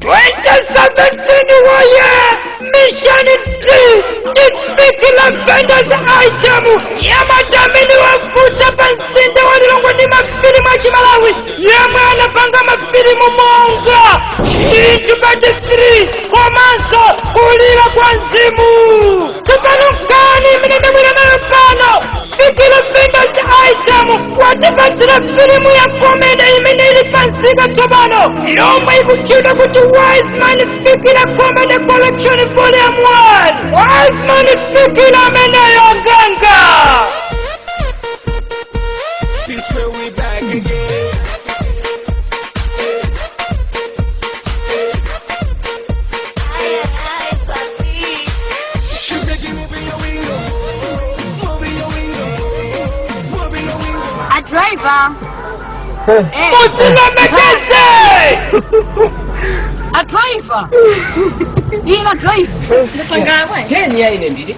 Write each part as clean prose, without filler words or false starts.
2017 woye Mission D ndifikila vendors item yamadamini wafuta pansinda walilongwe ndi mafilimu ya Chimalawi yemwe anapanga mafilimu monga Chintu Part 3 komanso kulira kwa mzimu. Tsopano nkhani imene ndabwera nayo pano, Fikila vendors item watipatsira filimu ya comedy imene ili pansika tsopano yomwe ikutchedwa kuti Wiseman Fikila Comedy Collection Volume 1. Wiseman Fikila ameneyo nganga. This where we back again. She's making moving your window, moving your window, moving your window. A driver. Eh, Musilemekeze. a driver. Ina driver. Ndasangana. Teni ya ine nditi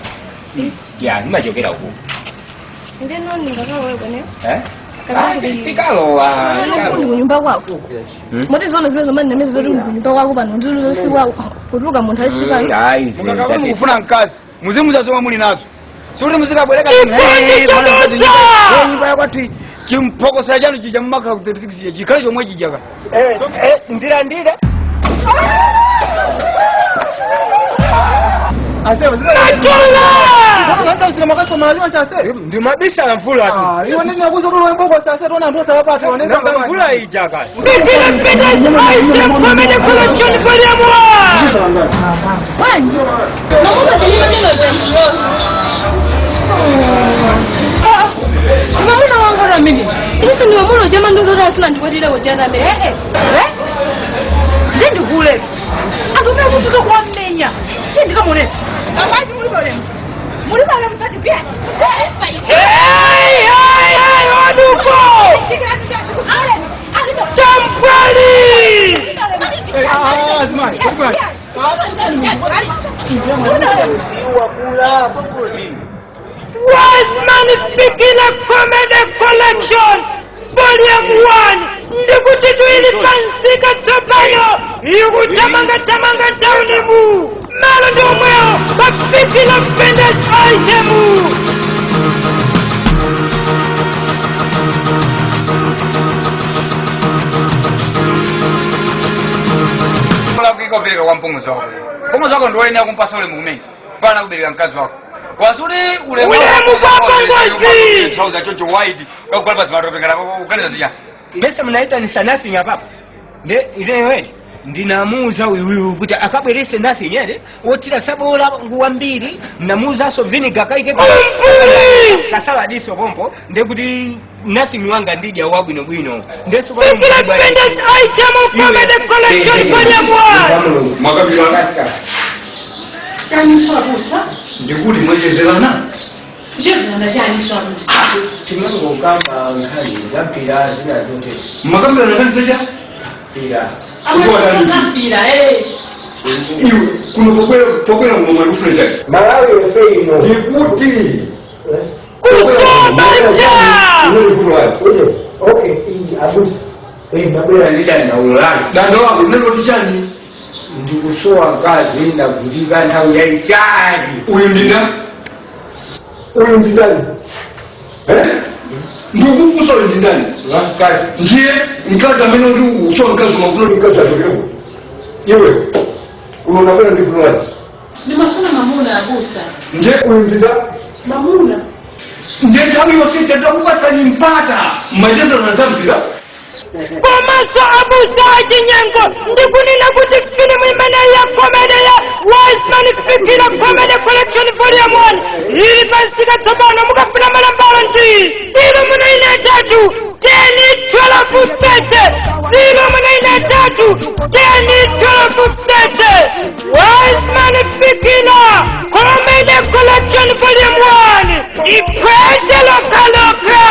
ya ndimachokera uku. Ndeno ndingakalowe kweneyo. Eh? Tikalowa. Ndi kunyumba kwako. Moti zono zimene zomani namene zoti kunyumba kwako pano ndizo usiku wako kutuluka munthu alisikayo. Ayi. Mukakati mukufuna mkazi muzimuza zomwe muli nazo sikuti muzikabwereka Chikondi chabodza! nyumba yakwathu chimpokosera chanu chija mumakhala ku 36 chikhale chomwe chijaka. Ndilandire. Matola. Ndi mabisa la mvula tu. Nanga mvula ijaka. Fikila vendors item comedy collection volume 1. Bwanji. Mamuno ndilima nino jambuloso. Mamuna wanga ramini. Isi ndi mamuno jama ndozo rafuna ndikwatira kujana me. Eh eh. Eh? Ndindikule. Anthu umene kutuka kuwamenya. Tindikamonesa. Amaji muli pale. Muli pale msati pia. Hey, hey, hey, waduko. Tampali. Wiseman Fikila Comedy Collection Volume 1 ndikuti tuili pansika tsopano ikutamanga tamanga taunimu malo ndi omwewo pa Fikila vendors item. Kubereka kwa mpongozi wako. Mpongozi wako ndiwo ene akumpasa ulemu kumene fana kubereka mkazi wako wasuri ulemu Ulemu kwa mpongozi! Trouser chocho wide kakugwala pasi matope ngala kuganiza zija. Mesa mnaita ni nothing apapo. Ne ineyo eti ndinamuuza uyuyu kuti akabwerese nothing ere wotira sabola nguwa mbiri namuuzaso vinegar kaike Umpuli! kasawa diso pompo ndekuti nothing wanga ndidya wabwinobwino ndeso Fikila vendors item comedy collection volume 1. Mwakabira Chani swabusa. ndikuti mwechezerana. Kuchezana chani swabusa. Timangokamba nkhani za mpira zina zote. Mwakabira nkhani zacha mpira. Amwe mpira eh. Iwe kuno pokwera pokwera ngoma ndikufuna chani. Malawi yonse ino ndikuti Kusobanja. Okay, abusa mabwera ndidandaulani dando wako ndinoti chani. Ndikusowa mkazi ndavutika nthawi yayitali. Uyu ndinda Uyu ndindani? Ndikufunsa uyu ndindani? Mkazi. Ndiye mkazi amene ndi uchowa mkazi umafuna mkazi achokeko. Iwe unabwera ndifuna Ndimafuna mamuna abusa. Ndiye uyu ndinda Mamuna. Ndiye nthawi yonse tadakupasani mpata machezerana za mpira. Komanso abusa achinyengo ndikunena kuti filimu imene ya comedy ya Wiseman Fikila Comedy Collection Volume 1 ili pansika tsopano mukafuna malambalo ndi 093 10 12 7 093 10 12 7. Wiseman Fikila Comedy Collection Volume 1 ikwete lokaloka.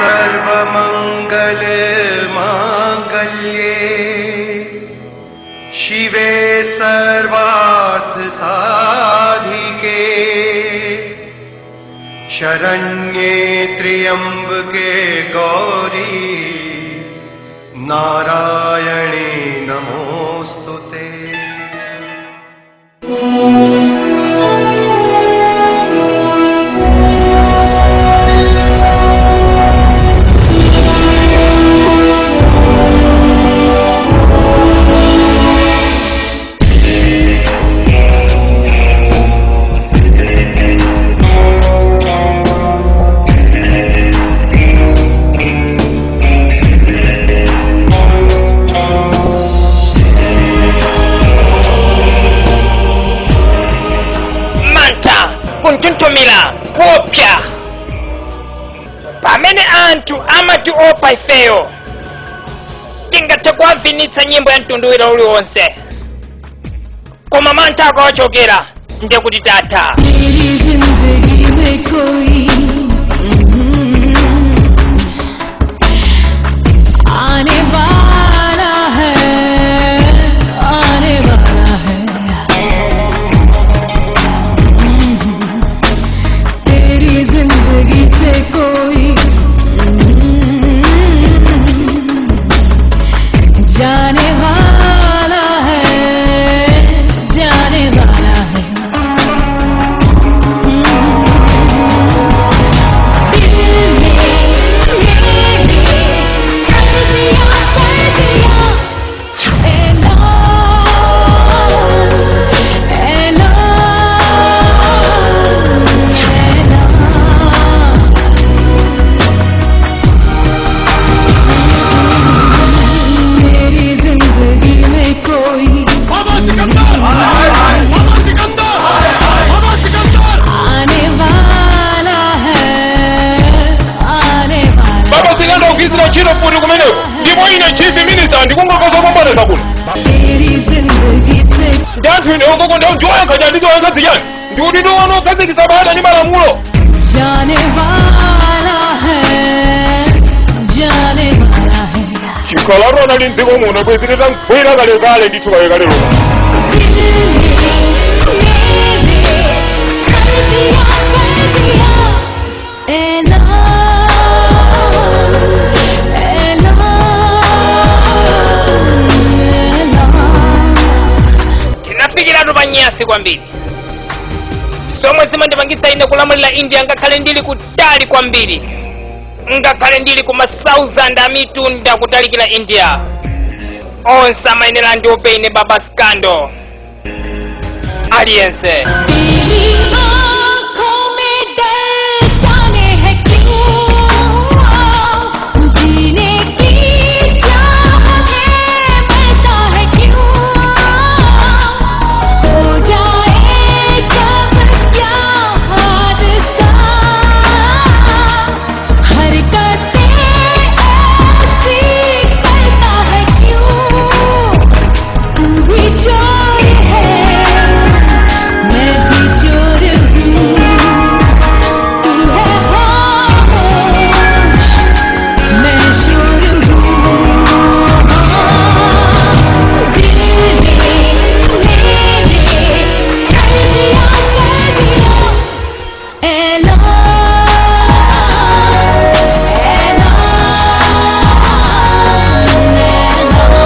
सर्वमंगल मांगल्ये शिवे सर्वार्थ साधिके शरण्ये त्र्यंबके गौरी नारायणे नमोस्तुते। Kuntuntumira kuopya pamene anthu amatiopa ifeyo tingathe kuwavinitsa nyimbo ya mtundu wina uliwonse koma mantha akawachokera ndiye kuti tatha. मेरी जिंदगी में कोई आने वाला है, आने वाला है। तेरी जिंदगी से कोई जाने वाला है, जाने वाला है। दिल में मेरे कर दिया, कर दिया ऐलान, ऐलान, ऐलान। मेरी जिंदगी में कोई आने वाला है, आने वाला। Baba Sikandar ukuyisira ntchito futi kumeneko ndipo ine chief minister ndikungokoza kupambanisa kuno. तेरी जिंदगी से Ndi anthu ine okokonda ndiwoyankha chani ndiwoyankha ziyani ndikuti ndiwoona okhazikitsa bata ndi malamulo. जाने वाला है, जाने वाला है। Chikhalatu anali mdziko muno bwezi litagwera kalekale ndithu kalekale lomwe. दिल में मेरे कर दिया, कर दिया ऐलान, ऐलान, ऐलान। Tinafikiratu panyasi kwambiri zomwe zimandipangitsa ine kulamulira India ngakhale ndili kutali kwambiri, ngakhale ndili ku ma 1000 amitunda kutalikira India. Onse amayenera andiope ine Baba Sikandar aliyense. तेरी आंखों में डर जाने है क्यों, जीने की चाह में मरता है क्यों, हो जाए कब क्या हादसा, हरकतें ऐसी करता है क्यों, तू भी चोर है, मैं भी चोर हूँ, तू है खामोश, मैं शोर हूँ। दिल ने मेरे कर दिया, कर दिया ऐलान, ऐलान, ऐलान।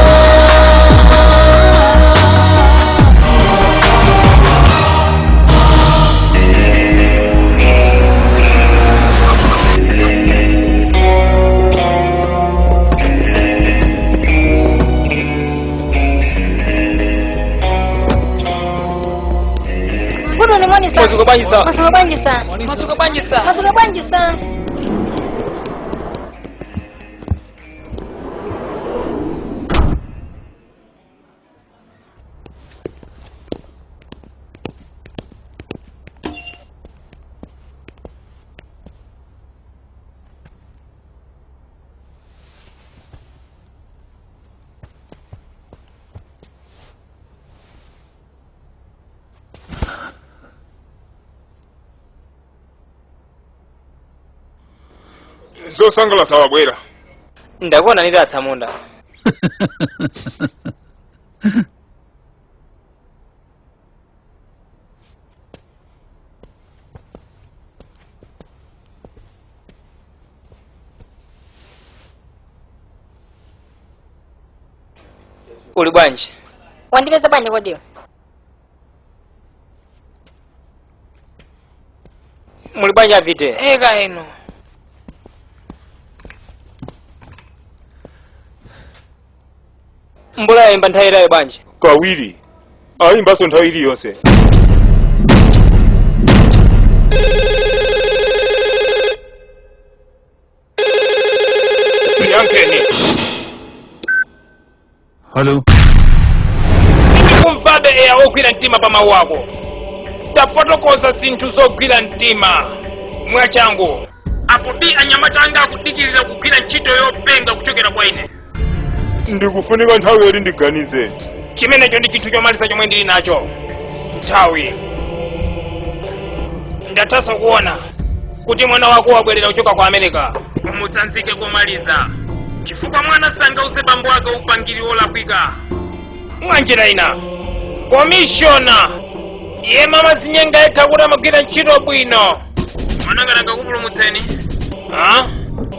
Good morning, sir. Masuka bwanji sir. Masuka bwanji sir. Masuka bwanji sir. Masuka bwanji sir. Zosangalatsa wabwera. Ndakuona niti atsamunda. Uli bwanji? Wandipeza bwanji kodiwa? Muli bwanji avite? Eka ino. Mbola yayimba nthawi irayo bwanji? Kawiri. Ayimbanso nthawi iliyonse. Yankheni. Hello. Sindikumvabe eya ogwira mtima pa mawu ako. Tafotokoza zinthu zogwira mtima mwachangu. Apo bi anyamata anga akudikirira kugwira ntchito yopenga kuchokera kwa ine. Ndikufunika nthawi yoti ndiganize. Chimenecho ndi chinthu chomaliza chomwe ndili nacho. Nthawi. Ndathanso kuona kuti mwana wako wabwerera kuchoka kwa America. Umutsanzike komaliza. Chifukwa mwana sangauze bambo ake upangiri wolakwika. Mwanjira ina. Komishona. Iye mama zinyenga yekha kuti amagwira ntchito bwino. Mwananga nangakupulumutseni. Ha?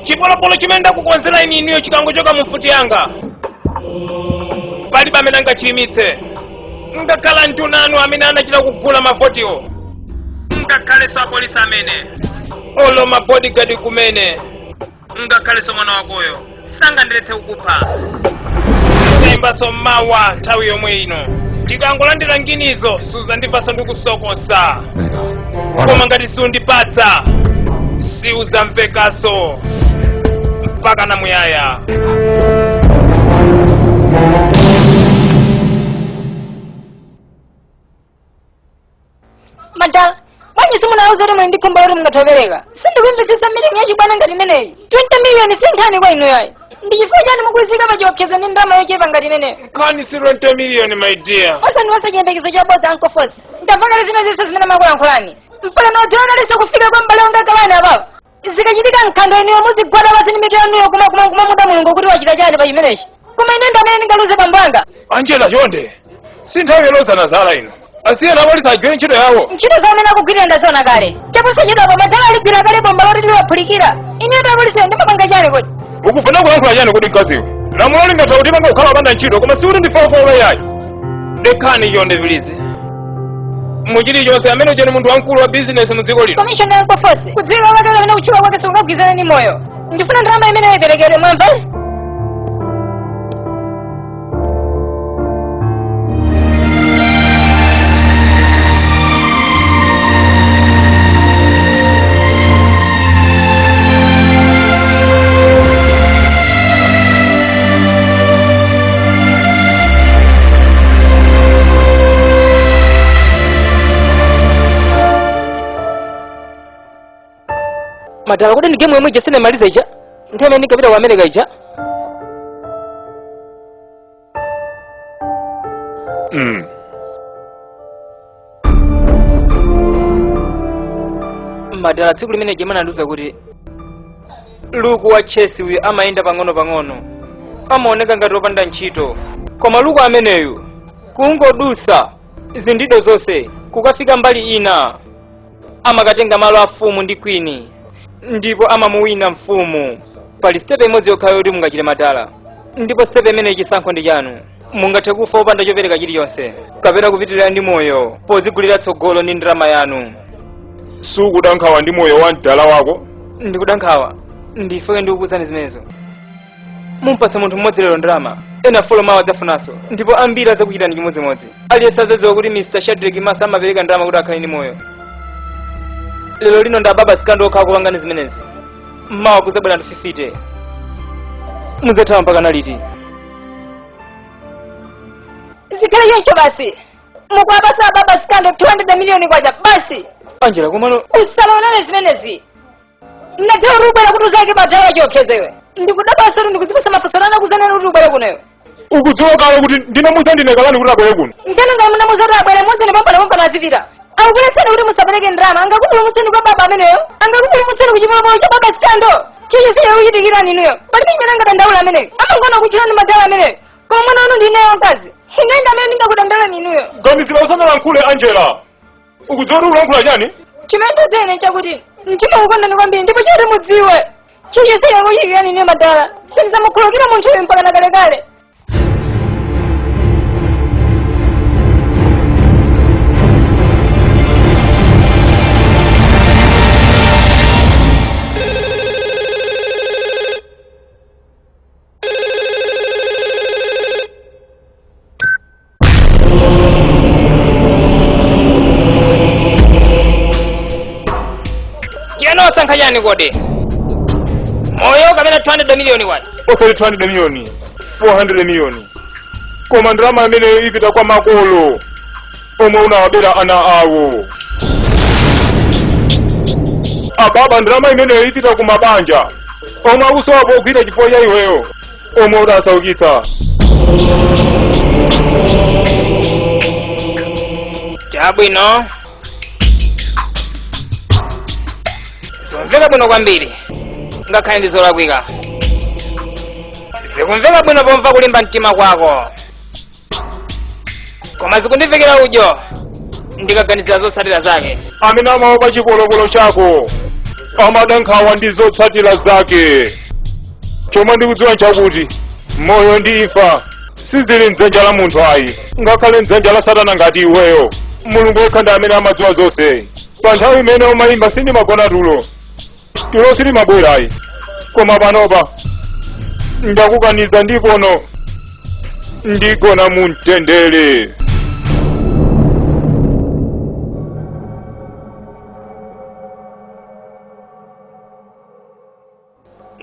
Chipolopolo chimene ndakukonzera ine inuyo chikangochoka mu mfuti yanga. Palibe amene angachiyimitse. Ngakhala nduna anu amene anachita kugula mavotiwo. Ngakhalenso apolisi amene. Olo mabodyguard kumene. Ngakhalenso mwana wakoyo. Sangandiletse kukupha. Tayimbanso mawa nthawi yomwe ino. Ndikangolandira nginizo suzandimvanso ndikusokosa. Koma ngati sundipatsa siudzamvekanso mpaka na muyaya. Madala, bwanji simunauze kuti muli ndi khumbo loti mungathopereka. Sindikuyimvetsetsa meeting yachibwana ngati imeneyi. 20 million si nkhani kwa inu yayi. Ndi chifukwa chani mukuizika pa chiopsezo ndi ndalama yochepa ngati imeneyo? Nkhani si 20 million my dear. Osandiwasa chiyembekezo chabodza Uncle Force. Ndamva kale zina zonse zimene makulankhulani. Mpaka naudionaliso kufika kwa m'bale wanga Kalani apapo. Zikachitika nkhandwe inuyo muzigwada pansi ndi mitu yanuyo kumamuda Mulungu kuti wachita chani pa chimenechi. Koma ine ndi amene ndingaluze bambo anga. Angela chonde. Si nthawi yolozana zala ino. Asiyeni apolisi agwire ntchito yawo. Ntchito za amene akugwirira ndaziona kale. Chaposachedwapa madala aligwira kale bomba loti liwaphulikira. Inuyo apolisi ndimapanga chani kodi? Ukufuna kulankhula chani kodi mkaziwe? Lamulo lingatha kuti panga kukhala wopanda ntchito koma sikuti ndi fofola yayi. Dekhani chonde please. Muchilichonse amene ucheni munthu wamkulu wa bizinesi mu dziko lino. Commissioner Uncle Force, kudziwika kwake kapena kutchuka kwake sikungagwirizane ndi moyo. Ndifuna ndalama imeneyo iperekedwe mwamva? Madala kuti ndi game yomwe ija sinamaliza ija nthawi imene ndinkapita ku America ija. Madala tsiku limene jemana andiuza kuti luku wa chess uyu amayenda pang'ono-pang'ono, amaoneka ngati wopanda ntchito, koma luku ameneyu kungodusa zindido zonse kukafika mbali ina amakatenga malo a mfumu ndi kwini ndipo amamuwina mfumu. Pali stepe imodzi yokhayo yoti mungachite madala, ndipo stepe imeneyi chisankho ndi chanu. Mungathe kufa wopanda chopereka chilichonse kapena kupitirira ndi moyo pozigulira tsogolo ndi ndalama yanu. Sukuda nkhawa ndi moyo wa mdala wako? Ndikuda nkhawa ndifike ndikukuuzani zimenezo. Mumpatsa munthu mmodzi lero ndalama, ena folo mawa adzafunanso, ndipo ambiri adzakuchitani chimodzimodzi. Aliyense adzadziwa kuti Mr. Shadrack Masa amapereka ndalama kuti akhale ndi moyo. Lero lino ndi ababa sikando okhala kupangani zimenezi, mmawa kuzabwera anthu 50. Mudzathawa mpaka naliti? Zikhale choncho basi. Mukuwapasa ababa sikando 200 miliyoni kwacha basi. Angela komano Usalonane zimenezi. Ndadziwa kuti ubwera kuti uzake madala chiopsezo iwe. Ndikudabanso kuti ndikuzipasa mafunso anakuzanani kuti ubwere kuno iwe. Ukudziwa kale kuti ndinamuza ndine Kalani kuti abwere kuno. Mtana ngati munamuza kuti abwere muzeni pompano azipita. Akukuletsani kuti musapereke ndalama, angakupulumutseni kwa baba ameneyo, angakupulumutseni ku chipolopolo cha baba sikando. Chichi siya kuchitikirani inuyo. Palibe chimene angadandaula ameneyo. Amangona kuchulani madala ameneyo. Koma mwana wanu ndi ineyo mkazi. Ine ndi amene ndingakudandaulani inuyo. Ganizira usanalankhule Angela. Ukudziwa kuti ukulankhula chani? Chimene ndikudziwa ine nchakuti ndimakukondani kwambiri ndipo choti mudziwe. Chichi siya kuchitikirani inuyo madala. Sindidzamukhululukira munthuyu mpaka na kalekale. Chiyani chani kodi? Moyo kapena 200 million kwani? Osati 200 million, 400 million. Koma ndalama imeneyo ipita kwa makolo omwe unawabera ana awo. Ababa, ndalama imeneyo ipita ku mabanja omwe akusowa pogwira chifukwa cha iweyo omwe udasaukitsa. Chabwino. Zikumveka bwino kwambiri ngakhale ndi zolakwika. Zikumveka bwino pomva kulimba mtima kwako, koma zikundivekera udyo ndikaganizira zotsatira zake. Amene amaopa chipolopolo chako amada nkhawa ndi zotsatira zake. Chomwe ndikudziwa nchakuti moyo ndi imfa sizili mdzanja la munthu ayi, ngakhale mdzanja la satana ngati iweyo. Mulungu yekha ndi amene amadziwa zonse. Pa nthawi imene umayimba sindimagona tulo, tulo silimabwera ayi. Koma panopa ndakukaniza ndipono ndigona mu mtendere.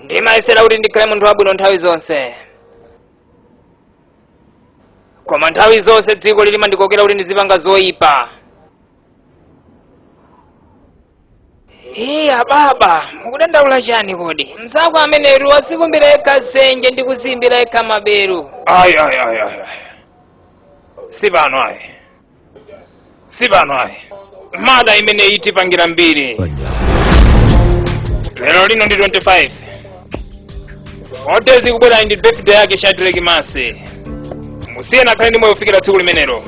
Ndimayesera kuti ndikhale munthu wabwino nthawi zonse, koma nthawi zonse dziko lilimandikokera kuti ndizipanga zoyipa. Iya baba, mukudandaula chani kodi? Mzako ameneyu wasikumbira yekha zenje ndi kuzimbira yekha maberu. Ayi ayi ayi ayi. Sipano ayi. Sipano ayi. Mada imene itipangira mbiri. Lero lino ndi 25. Odezi kubwera ndi birthday yake Shadrack Masi. Musiye nakhale ndi moyo kufikira tsiku limenelo.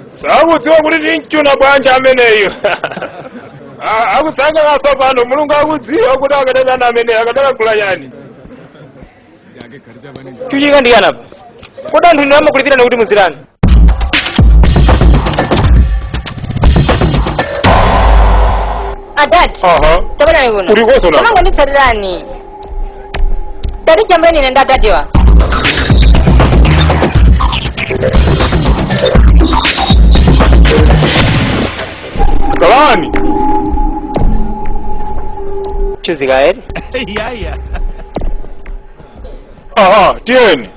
Sakudziwa kuti tinchuna bwanji ameneyo. Akusangalatsa pano, Mulungu akudziwa kuti akadadana ameneyo, akadalakula yani. Chuchika ndi yanapa. Kodi anthu inu amakulipirani kuti muzirani? Adad. Tabwerani kuno. Uli koso nako. Tamangonditsatirani. Tati jambuleni ine ndi adadiwa. Kalani. Chuzika eri? Aha, tiyeni.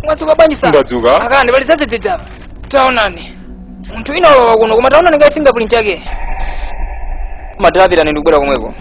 Mwadzuka bwanji sa? Ndadzuka. Akani pali zadzedzedza apa. Taonani. Munthu wina walowa kuno koma taonani ngai fingerprint yake. Madalapirani ndikubwera komweko.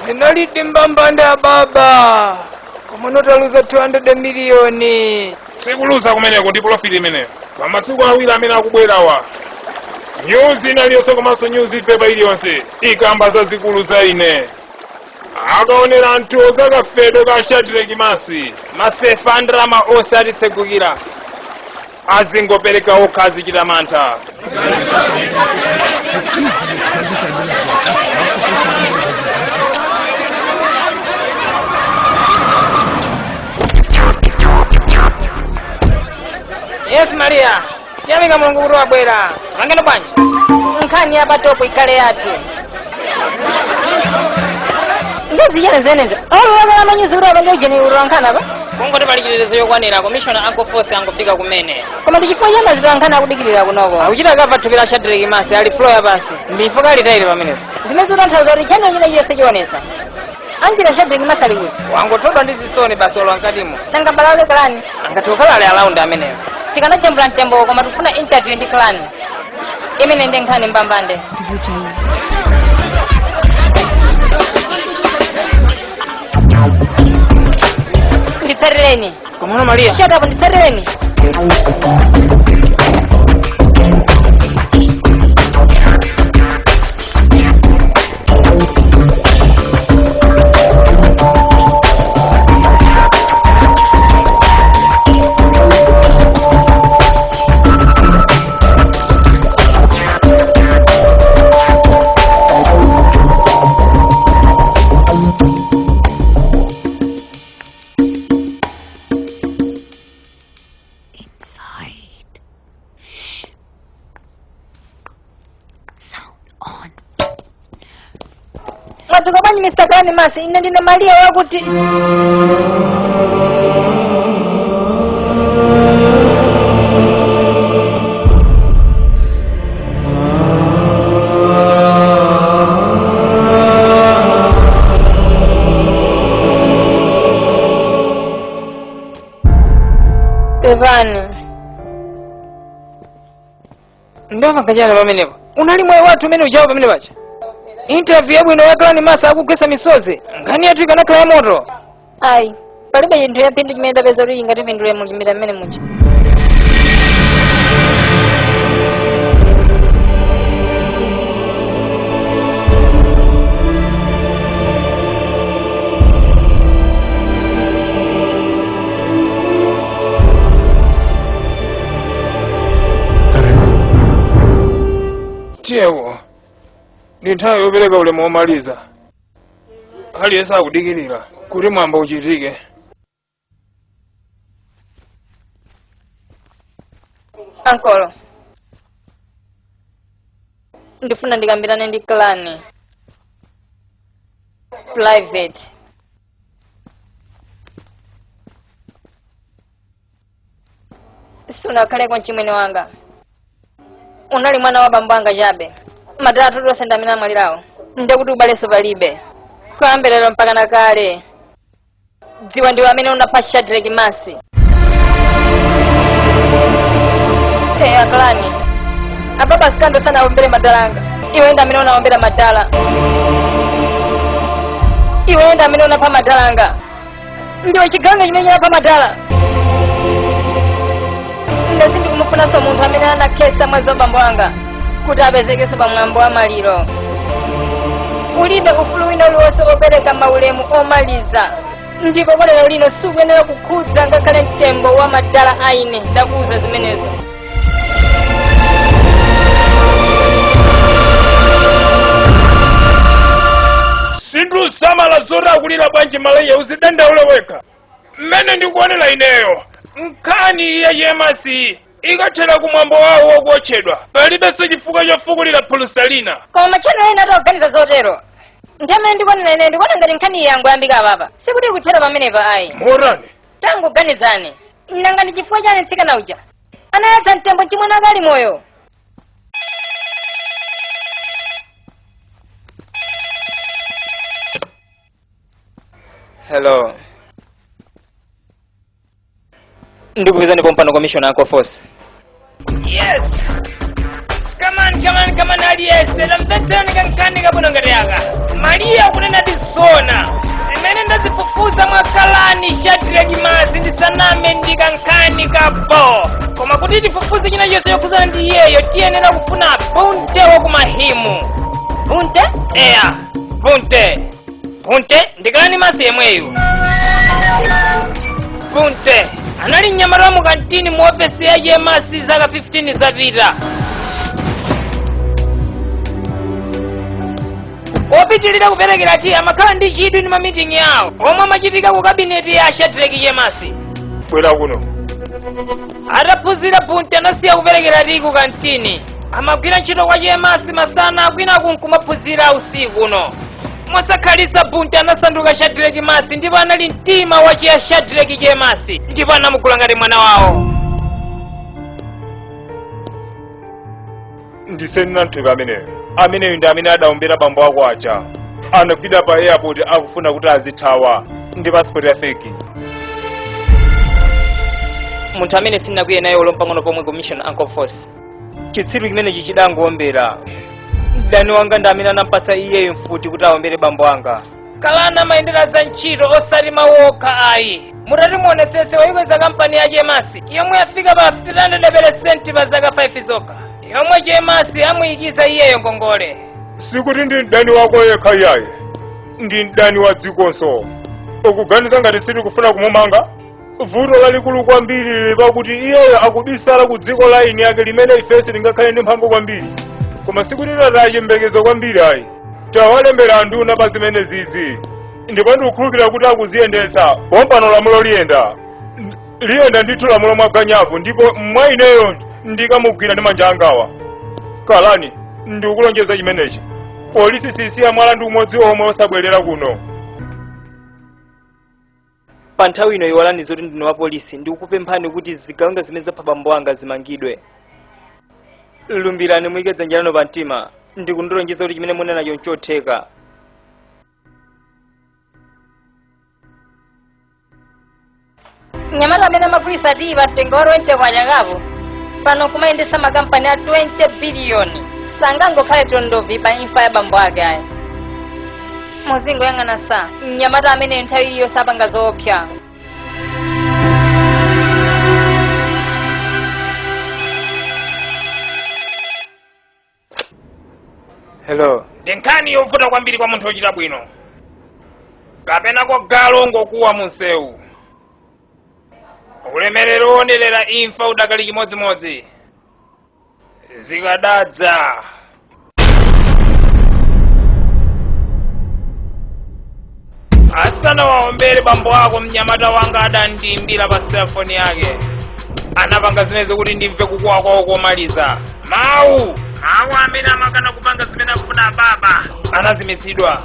Zinalidi mbambande ya baba komonotaluza 200 miliyoni. Sikuluza kumeneko ndi profit imeneyo. Pa masiku awiri amene akubwerawa, nyuzi inaliyonse komanso newspaper iliyonse ikamba zazikulu za ine. Akaonera anthu ozakafedwe ka Shadrack Masi. Masefa a ndalama onse atitsegukira, azingopereka okha azichita mantha. Yes Maria, tiyamika Mulungu kuti wabwera. Langeno bwanji? Nkhani ya patopo ikhale yathu. Ndizichene zeneze. Olulakala manyuzi kuti apange ujeni utolankhana pa? Kungoti pali chitetezo yokwanira, komishona ankofosi angofika kumene. Koma ndichifukwa chani azitolankhana akudikirira kunoko? Akuchita kava thupi la Shadrack Masi ali floor yapansi. Mifuka ali tayili pamenepo. Zimene zikutanthauza kuti channel china chiyonse chionetsa. Anjira Shadrack Masi ali kuti? Wangothodwa ndi zisoni basi walowa mkatimo. Nanga mbala wake Kalani? Angati ukhala ali alaundi ameneyo. Tikanajambula mtembo koma tikufuna interview ndi Kalani. Imene ndi nkhani mbambande. Nditsatireni. Komano Maria. Shut up, nditsatireni. Mwadzuka bwanji Mr. Kalani Masi, ine ndine Maria wakuti. Pepani. Ndova kajana pamenepo. Unali moyo wathu umene uchawo pamene pacha. Interview yabwino ya Kalani Masi akugwetsa misozi. Nkhani yathu ikanakhala ya moto. Ayi, palibe chinthu cha phindu chimene tapeza kuti ingatipindule muchimita mmene muja. Tiyewo ndi nthawi yopereka ulemu womaliza. Aliyense akudikirira kuti mwambo uchitike. Ankolo, ndifuna ndikambirane ndi Kalani private. Sunakhaleko mchimwene wanga, unali mwana wa bambo anga chabe. Madala athu tonse ndi amene amwalirawo, ndekuti ubaleso palibe. Kuyambira lero mpaka na kale, dziwa ndiwe amene unapha Shadrack Masi. Eya Kalani, ababa sikando sanawombere madala anga, iwe ndi amene unawombera madala. Iwe Iweyo ndi amene unapha madala anga. Ndiwe chigawenga chimene chinapha madala. Ine sindikumufunanso munthu amene anakhetsa mwazi wa bambo anga kuti apezekenso pamwambo wa maliro. Ulibe ufulu wina uliwonse opereka maulemu omaliza, ndipo kwa lero lino sukuyenera kukhudza ngakhale mtembo wa madala aine. Ndakuuza zimenezo. Sindisamala zoti akulira bwanji malaiya, uzidandaule wekha. Mmene ndikuonera ineyo, nkhani iye yemasi ikathera kumwambo wawo wokuotchedwa, palibenso chifukwa chofukulira phulusa lina. Koma matchano ena atakuganiza zotero. Nthawi ndikuonera ine, ndikuona ngati nkhani iyi yangoyambika apapa, sikuti ikuthera pamenepa ayi. Morani? Tangoganizani, nanga ndi chifukwa chani mtsikana uja anayatsa mtembo chimwene akali moyo? Hello, ndikupezani pompano, commissioner uncle Force. Yes, come on, come on, come on. Aliyese lamvetserani kankhani kabwino ngati aka. Mariya kunena tisona zimene ndazifufuza mwakalani Shadraki Masi, ndisaname, ndikankhani kapo. Koma kuti tifufuze china chonse chokhuzana ndi iyeyo, tiyenera kufuna bunte wakumahimu. Bunte? Eya, bunte. Bunte ndikalani masi yemweyu. Bunte anali mnyamata wa mukantini mu ofesi ya Yemasi zaka 15 zapita. Opitilira kuperekera tiye, amakhala ndi chidwi ndi mamitingi yawo omwe amachitika ku kabineti ya Shadraki Yemasi. Bwera kuno. Ataphunzira, Bunte anasiya kuperekera tiyi ku kantini. Amagwira ntchito kwa Chemasi masana, kwinaku nkumaphunzira usiku uno. Mosakhalitsa Bunte anasanduka Shadraki Masi, ndipo anali mtima wachiya Shadraki Chemasi, ndipo anamugula ngati mwana wawo. Ndiseni nanthupi ameneyo. Ameneyo ndi amene adaombera bambo ako aja. Anagwidwa pa airport akufuna kuti azithawa ndi passport ya fake. Munthu amene sindinakwiye naye olo pang'ono pomwe, commissioner uncle Force, chitsiru chimenechi chidangowombera. Mdani wanga ndi amene anampasa iyeyo mfuti kuti awombere bambo anga. Kalana amayendera za ntchito, osati mawu okha ayi. Mutati muonetsetse, wayikweza kampani ya Chemasi yomwe yafika pa 300% pa zaka 5 zokha, yomwe Chemasi amuyikiza iyeyo ngongole. Sikuti ndi mdani wako yekha iyayi, ndi mdani wa dzikonso. Ukuganiza ngati sitikufuna kumumanga? Vuto lalikulu kwambiri lili pakuti iyeyo akubisala ku dziko la eni yake limene ifenso lingakhale ndi mphamvu kwambiri. Koma sikuti tataya chiyembekezo kwambiri ayi. Tawalembera anduna pa zimene zizi, ndipo ndikukhulupirira kuti akuziyendetsa pompano. Lamulo liyenda, liyenda ndithu lamulo mwaganyavu, ndipo mwa ineyo ndikamugwira ndi manja angawa. Kalani, ndikukulonjeza chimenechi, polisi sisiya mwala ndi umodzi omwe osabwerera kuno. Pa nthawi ino iwalani zoti ndine wa polisi. Ndikukupemphani kuti zigawenga zimene zapha bambo anga zimangidwe. Lumbirani, muyike dzanja lanu pa mtima ndikundilonjeza kuti chimene munenacho nchotheka. Mnyamata amene amagulitsa tiyi pa mtengo wa 20 kwacha kapo pano kumayendetsa makampani a 20 biliyoni sangangokhale tondovi pa imfa ya bambo ake ayi. Muzingoyang'ana sa mnyamata amene nthawi iliyonse apanga zoopsa. Hello. Ndi nkhani yovuta kwambiri kwa munthu wochita bwino kapena kwa galu ngokuwa munsewu. Ulemerero wonerera imfa udakali chimodzimodzi zikadadza. Asana waombere bambo ako, mnyamata wanga adandiimbira pa selfoni yake. Anapanga zimene kuti ndimve kukuwa kwawo komaliza. Mawu mawu amene amakana kupanga zimene akufuna baba anazimitsidwa.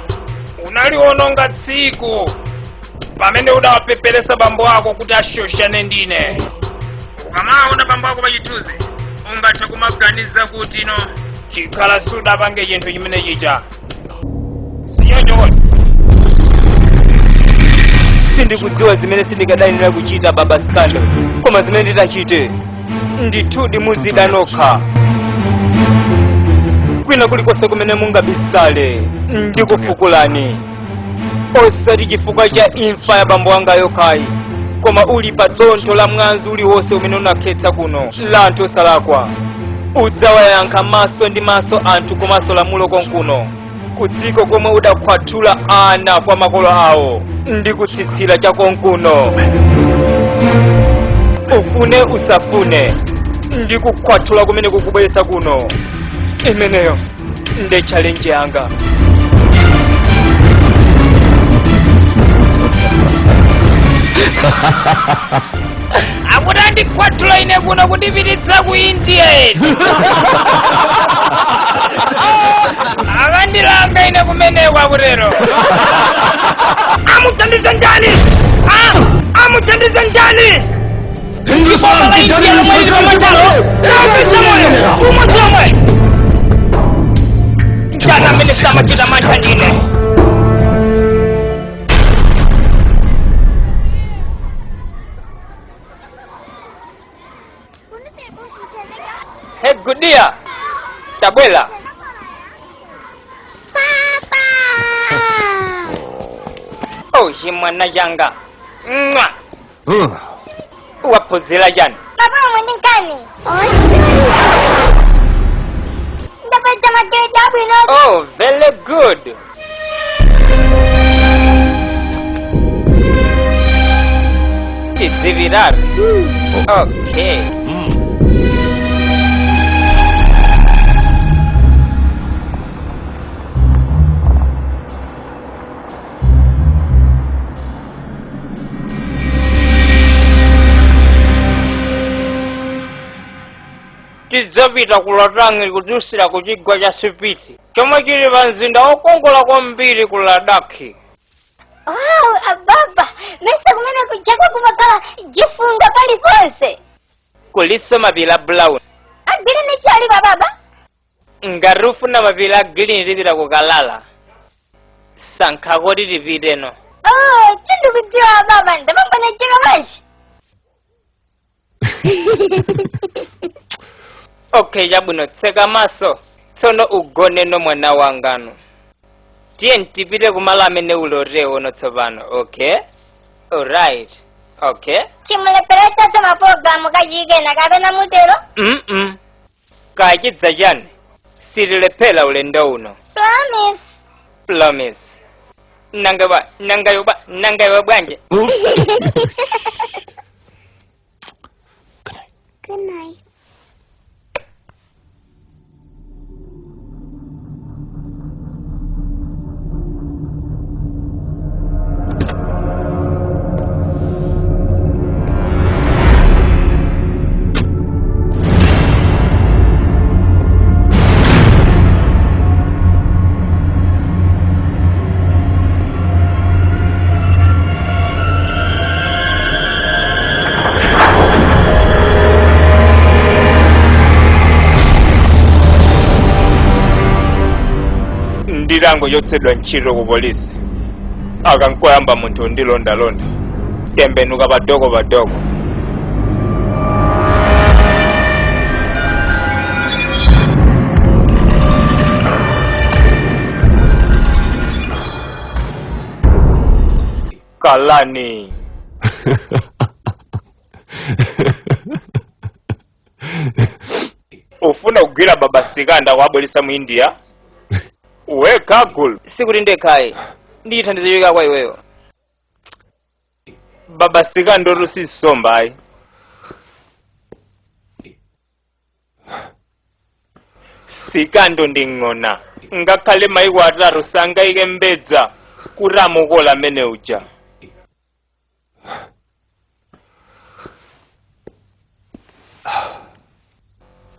Unaliwononga tsiku pamene udawapeperesa bambo ako kuti ashoshane ndine. Ukamaona bambo ako pachithunzi, ungathe kumaganiza kuti ino chikhala sudapange chinthu chimene chicha sinyonyokola. Sindikudziwa zimene sindikadayenera kuchita, baba Scandal, koma zimene nditachite ndithudi muzida nokha. Kwina kulikonse kumene mungabisale, ndikufukulani. Osati chifukwa cha imfa ya bambo anga yokhayi, koma uli pa dontho la mwazi uliwonse umene unakhetsa kuno la anthu osalakwa. Udzawayankha maso ndi maso anthu komanso lamulo konkuno ku dziko komwe udakhwathula ana kwa makolo awo ndi kutsitsira cha konkuno. Ufune usafune, ndi kukhwathula kumene kukubweretsa kuno. Imeneyo nde challenge yanga. Akuti andikhwathula ine kuno kundipititsa ku India eti. Akandilanga ine kumeneko akutero. Amuthandize ndani? Amuthandize ndani? Hindustan la ki India डरी lomwe lili सरकार के pamatalo Sapeza moyo umodzi omwe. Mchana amene samachita mantha ndine. Hey, Gudia, tabwela. Oh, chimwana changa. Mwa. Waphunzira chani? Baba mwini nkani? Ndapedza magredi abwino. Oh, very good. Tidzivirari. Okay. Tidzapita ku Latangi kudusira ku chigwa cha Sipiti chomwe chili pa mzinda wokongola kwambiri ku Ladakhi. Wow, ababa, mesa kumene kuchakwa kumakhala jifunga paliponse. Kuliso mapiri a brown. Agwire ni chali bababa. Ngati ufuna mapiri a green tipita ku Kalala. Sankha koti tipiteno. Oh, chindikudziwa ababa, ndamangwana chaka manji. Okay, chabwino, tseka maso tsono ugoneno mwana wangano. Tiye tipite kumalo amene ulotewono tsopano. Okay, alright, okay. Chimuleperetsa mapulogalamu kachikena kapena mutero? Kachidza chani sitilephera ulendo uno. Promise. Promise. Nanga nanga nanga iwe bwanje. Good night. Ndilango yotsedwa ntchito ku polisi akankoyamba munthu ndilondalonda tembenuka padoko padoko. Kalani. Ufuna kugwira baba Sikanda kuabweresa mu India? Weka gulu. Sikuti ndekhayi ndiyithandizo yoyika kwa iweyo. Baba Sikanda otu sisomba ayi. Sikando ndi ng'ona ngakhale maiko atatu sangayike mbedza kuti amukola amene uja.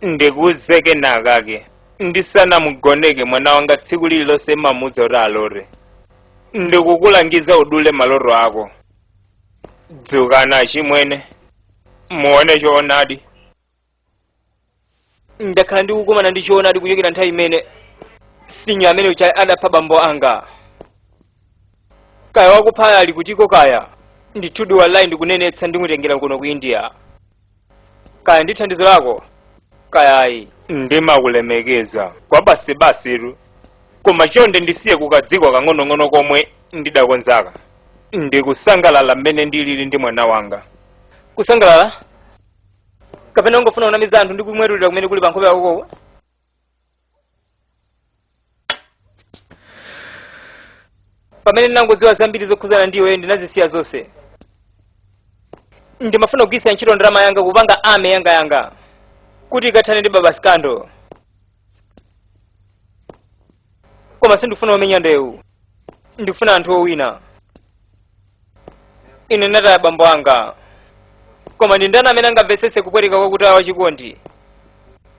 Ndikuwuzeke nakake ndisanamugoneke mwana wanga tsiku lililonse mamuza kuti alore. Ndikukulangiza udule maloto ako. Dzukana chimwene muone choonadi. Ndakhala ndikukumana ndi choonadi kuchokera nthawi imene finya amene ucha adapha bambo anga. Kaya wakuphaya ali kutiko kaya ndithudi wallahi ndikunenetsa ndimutengera kuno ku India. Kaya ndi thandizo lako kaya ayi. Ndimakulemekeza kwa basibasiru. Koma chonde ndisiye kukadziko kang'onong'ono komwe ndidakonzaka. Ndikusangalala mmene ndilili ndi mwana wanga. Kusangalala? Kapena ungofuna unamiza anthu ndi kumwerulira kumene kuli pa nkhope yakoko? Pamene ndinangodziwa zambiri zokhuzana ndi iweyo ndinazisiya zonse. Ndimafuna kugwiritsa ntchito ndalama yanga kupanga ame yanga kuti ikathane ndi baba Scandal. Koma sindifuna omenya ndewu, ndifuna anthu owina. Ine ndinataya bambo anga, koma ndi ndani amene angamvetsetse kupweteka kwakutaya wachikondi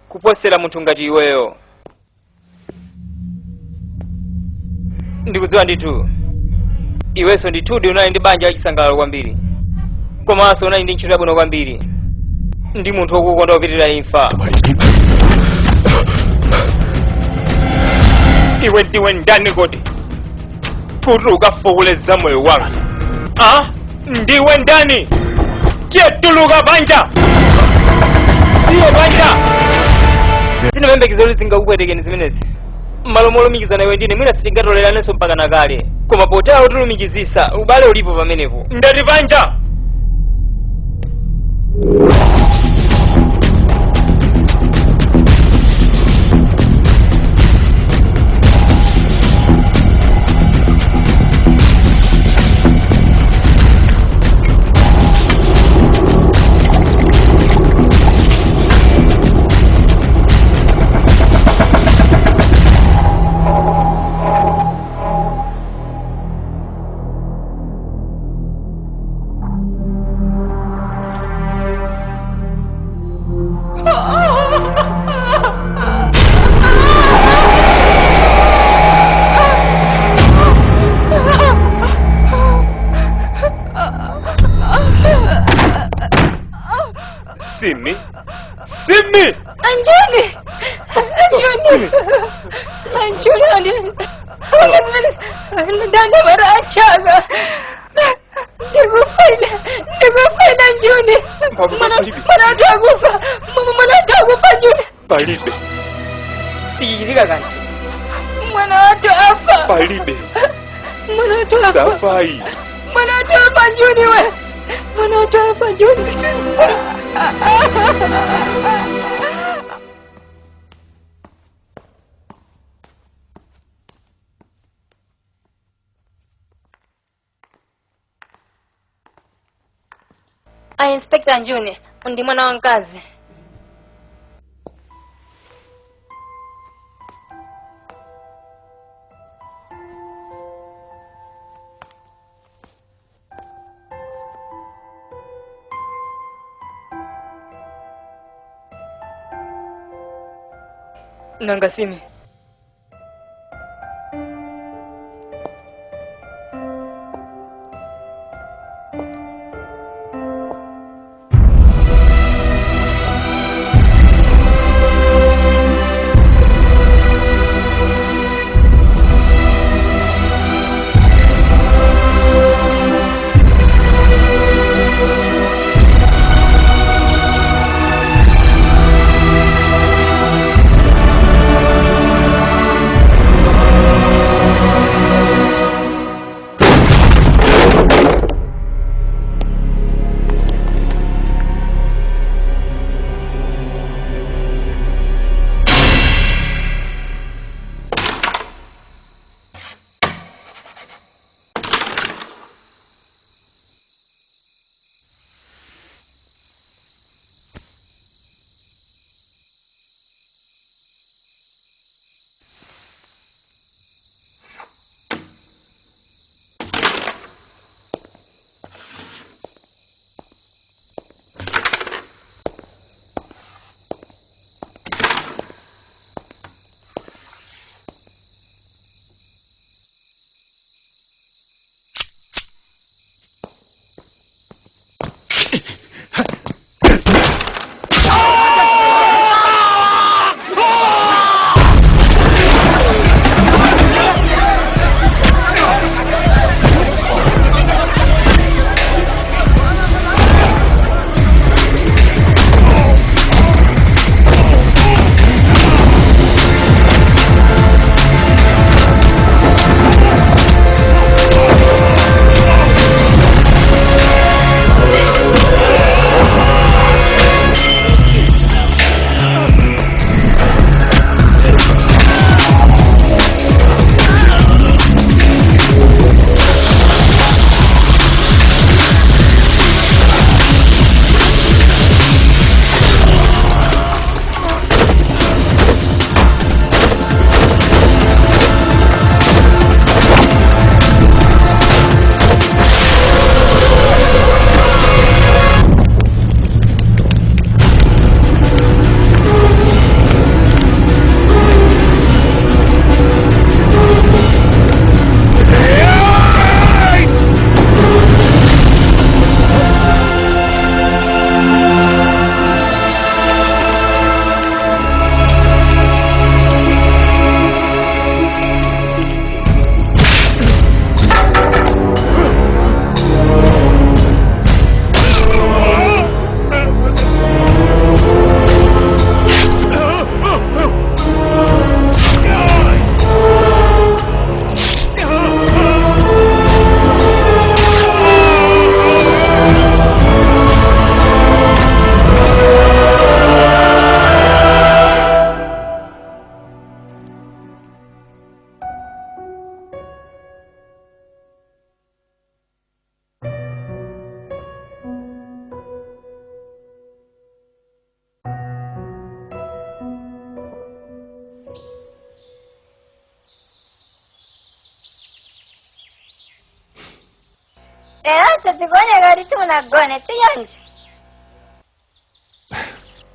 kuposera munthu ngati iweyo? Ndikudziwa ndithu iwenso ndithudi unali ndi banja lachisangalalo kwambiri, komanso unali ndi ntchito yabwino kwambiri ndi munthu wokukonda kupitirira imfa. Iwe ndiwe ndani kodi kuti ukafukuleza moyo wanga? Ndiwe ndani? Tiye tuluka banja, tiye banja. Sinimembekezo kuti zingakupwetekeni zimenezi. Mmalo molumikizana iwe ndine mwina sitingatoleranenso mpaka nakale, koma potero kutilumikizisa ubale ulipo pamenepo. Ndati banja. Simi, Simi! Anjuni! Anjuni! Anjuni, Anjuni! Ndani mara achaga. Ndikufaina Anjuni. Mwana atakufa. Mwana atakufa Anjuni. Palibe. Sichitika kani. Mwana watu afa. Palibe. Mwana watu afa. Safai. Mwana watu afa Anjuni we. Mwana watu afa Anjuni. A Inspector Anjuni ndi mwana wa mkazi. Nanga Simi. Leronso zikuoneka kuti simunagone, siyonjo?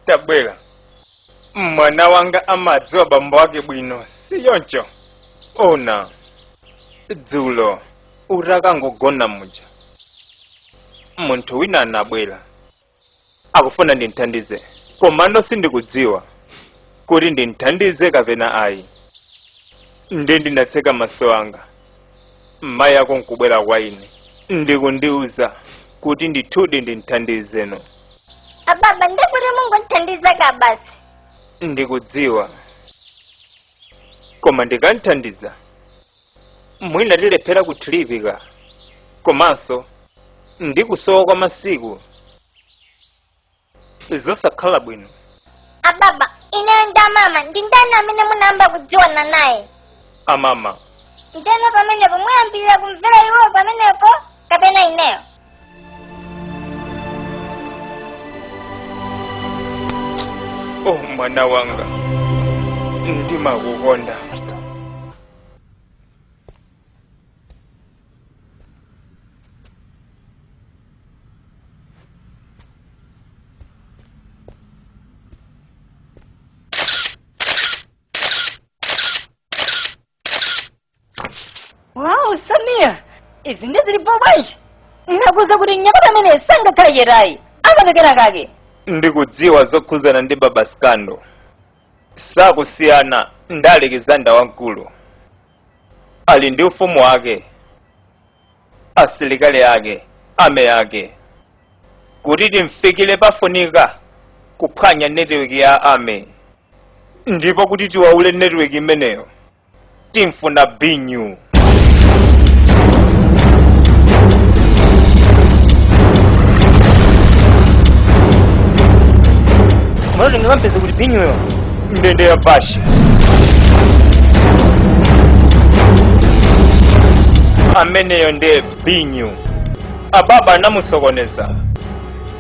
Tabwera, mwana wanga amadziwa bambo ake bwino, siyoncho? Ona, dzulo utakangogona muja, munthu wina anabwera akufuna ndimthandize, komano sindikudziwa kuti ndimthandize kapena ayi. Ndi ndinatseka maso anga, mayi ako nkubwera kwa ine ndikundiuza kuti ndithudi ndimthandizeno. Ababa, ndikuti mungondithandiza ka basi. Ndikudziwa, koma ndikanthandiza mwina tilephera kuthilipika, komanso ndikusowa kwa masiku zosakhala bwino. Ababa, ineyo ndi amama ndi ndani amene munayamba kudziwana naye? Amama. Ndeno pamenepo muyambirira kumvera iwo pamenepo kapena ineyo? Oh, mwana wanga, ndimakukonda. Wow, Samia, izi ndi zilipo bwanji? Nakuza kuti mnyamata amene sangakhale chetayi, amangakena kake. Ndikudziwa zokhuzana ndi baba Skando sakusiyana ndi Alexander wamkulu. Ali ndi ufumu wake, asilikali ake, ame ake. Kuti timfikire pafunika kuphwanya netiweki ya ame, ndipo kuti tiwaule netiweki imeneyo timfuna binyu. Mwana kuti binyuyo ndende ya bashi ameneyo ndiye binyu. Ababa anamusokoneza,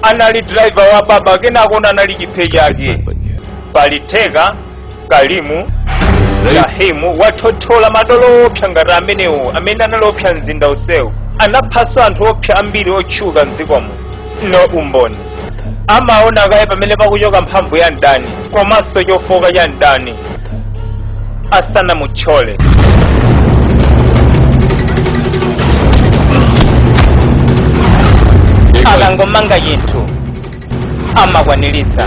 anali driver wa baba, kenakona anali chiphe chake. Palitheka Kalimu Rahimu wathothola madolo opsa ngati amenewo amene analopsa mzinda usewu. Anaphaso anthu opsa ambiri otchuka mdzikomo. No umboni amaona kaye pamene pakuchoka mphamvu ya mdani komanso chofoka cha mdani asanamutchole. Akangomanga chinthu amakwaniritsa.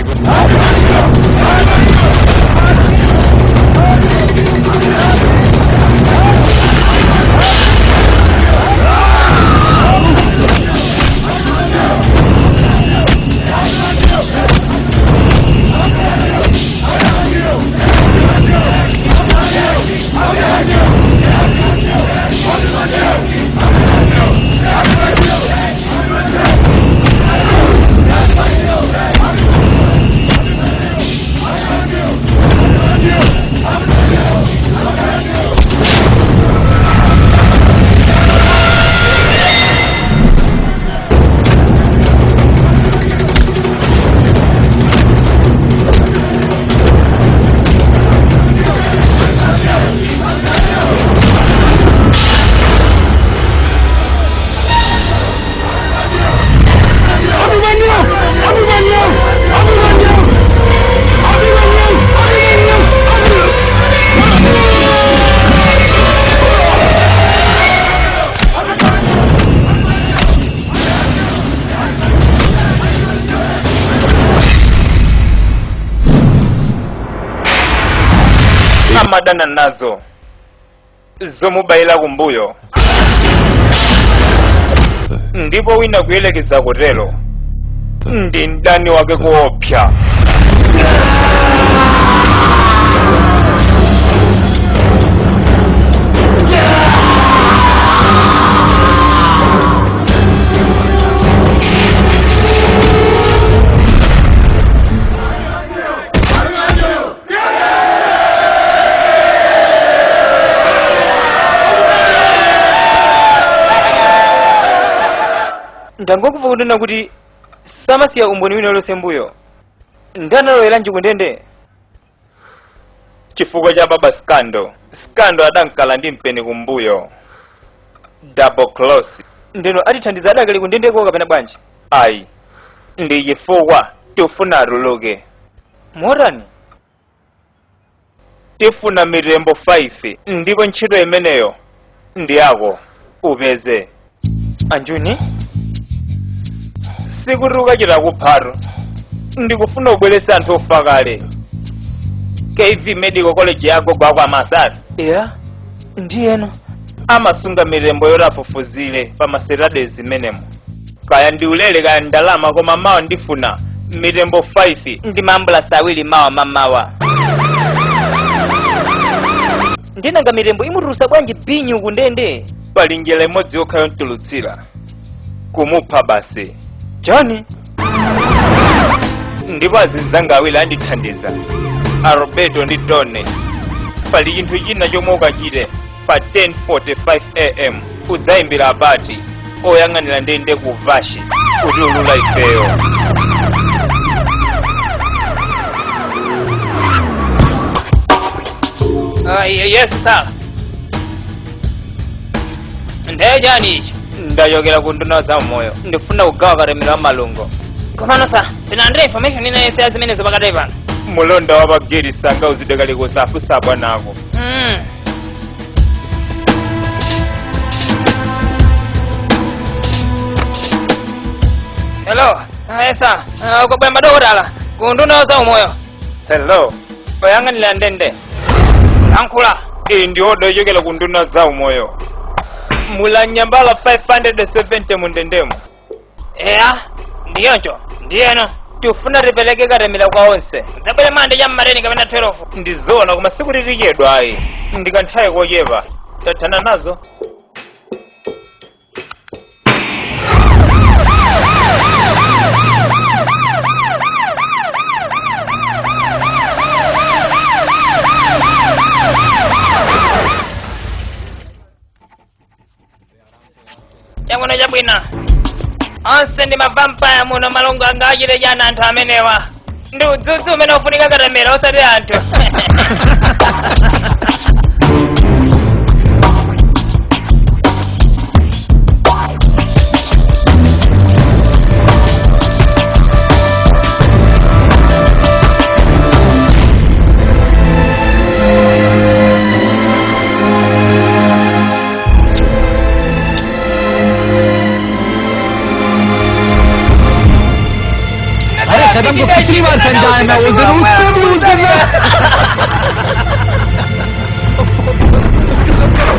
Amadana nazo zomubayira kumbuyo, ndipo wina kuyelekeza kutero ndi mdani wake kuopsa. Ndangokuva kunena kuti samasiya umboni wina lonse mbuyo, ndanaloweranji kundende? Chifukwa cha baba Skando. Skando adankala ndi mpeni kumbuyo, double cross. Ndeno atithandiza adakali kundendeko kapena bwanji? Ayi, ndi chifukwa tifuna atuluke. Morani? Tifuna mitembo 5 ndipo ntchito imeneyo ndi yako upeze. Anjuni? Sikuti ukachita kuphatu, ndikufuna ubwerese anthu ofa kale. KV Medical College ya agogo ako amasati. Yeah, ndiyeno amasunga mitembo yoti afufuzire pa maserade zimenemo. Kaya ndi ulere kaya ndalama, koma mawa ndifuna mitembo 5 ndi maambulasi 2 mawa mamawa. Ndinanga mitembo imutulusa bwanji binyu kundende? Pali njira imodzi yokha yomtulutsira, kumupha basi. Chani? Ndipo azinzanga awiri andithandiza, Alberto ndi Tony. Pali chinthu china chomwe ukachite pa 10:45 am, udzayimbira abati oyang'anira ndende ku Vashi kuti ulula ifeyo. Yes sir. Ndiye chani ichi? Ndachokera ku nduna za umoyo, ndifuna kugawa katemera wa malungo. Komano sa sinalandire information ina yense ya zimenezo pakati pano. Mulonda wa pageti sanga uzidekali kusafusa bwanako. Hello, esa, kwabwera madokotala ku nduna za umoyo. Hello, oyang'anira ndende. Ankhula. Iyi ndi oda yochokera ku nduna za umoyo. Mulanyambala 570 mundendemo. Eya, ndiyoncho, ndiyeno. Tifuna tipeleke katemera kwa onse. Zabwere mande cha mmareni kapena 12. Ndizona koma sikuti tichedwa ayi. Ndikanthawi kochepa. Tathana nazo. Chabwino chabwino. Onse ndi mavampaya muno, malungo anga achite chani anthu amenewa. Ndi udzudzu umene ufunika katemera osati anthu. अरे कदम को कितनी बार समझाया मैं उस दिन, उसको भी उस दिन मैं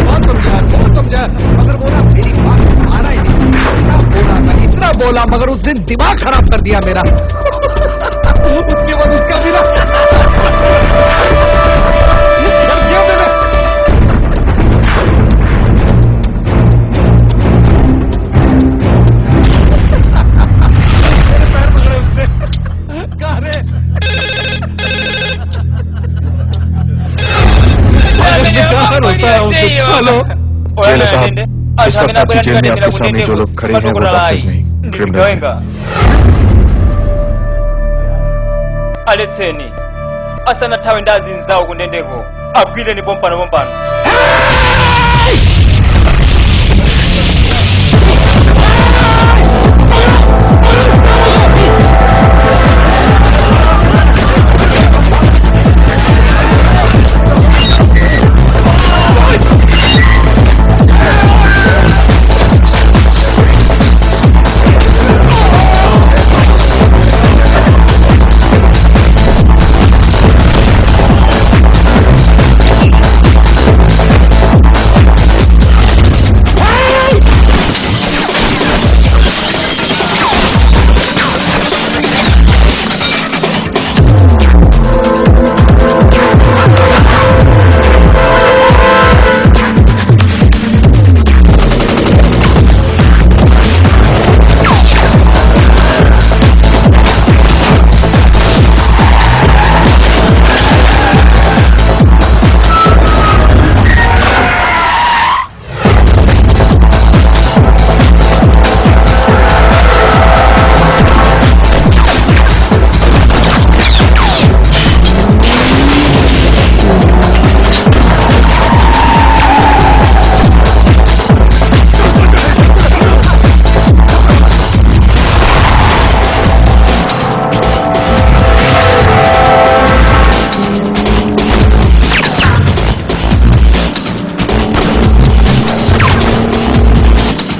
बहुत समझाया, बहुत समझाया, मगर वो ना मेरी बात माना ही नहीं। इतना बोला मैं, इतना बोला, मगर उस दिन दिमाग खराब कर दिया मेरा। उसके बाद उसका भी ना कर दिया मैंने। मेरे पैर पकड़े उसने, कहा रे होता है उसको। हेलो जेलर साहब, इस वक्त आपकी जेल में आपके सामने जो लोग खड़े हैं वो डॉक्टर्स नहीं, क्रिमिनल हैं। Aletseni asanathawe ndi azinzawo kundendeko, agwireni pompano pompano.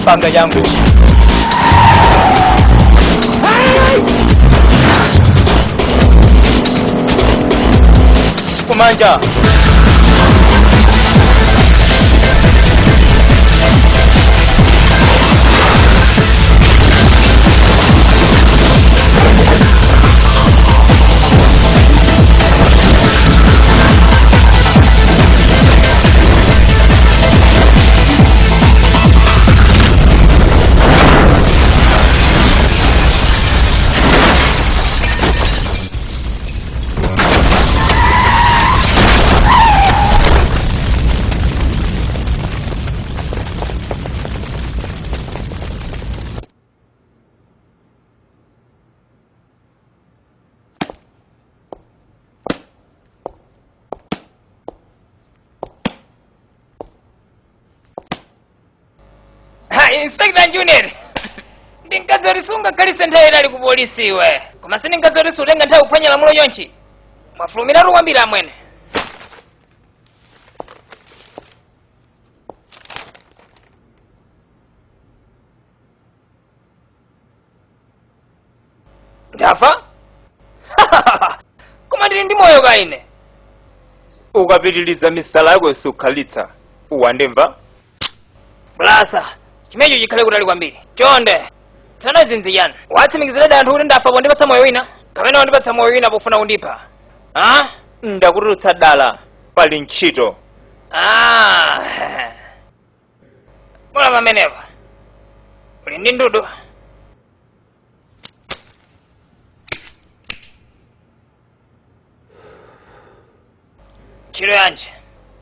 Panga changu. Kumanja. Inspector Junior, ndinkazotisunga khalise nthawi itali ku polisi iwe, koma sindinkazotisu utenga nthawi kuphwanya lamulo chonchi. Mwafulumiratu kwambiri amwene. Ndafa? Koma ndili ndi moyo ka ine. Ukapitiliza misala yako sukhalitsa, uwandimva? Blasa, chimecho chikhale kutali kwambiri. Chonde, tsono dzinziyani. Watsimikiziradi anthu kuti ndafa pondipatsa moyo wina, kapena wandipatsa moyo wina pofuna kundipha. Ah? Ndakutulutsa dala pali ntchito. Ah. Mula pamenepa. Uli ndi ndudu. Ntchito yanji.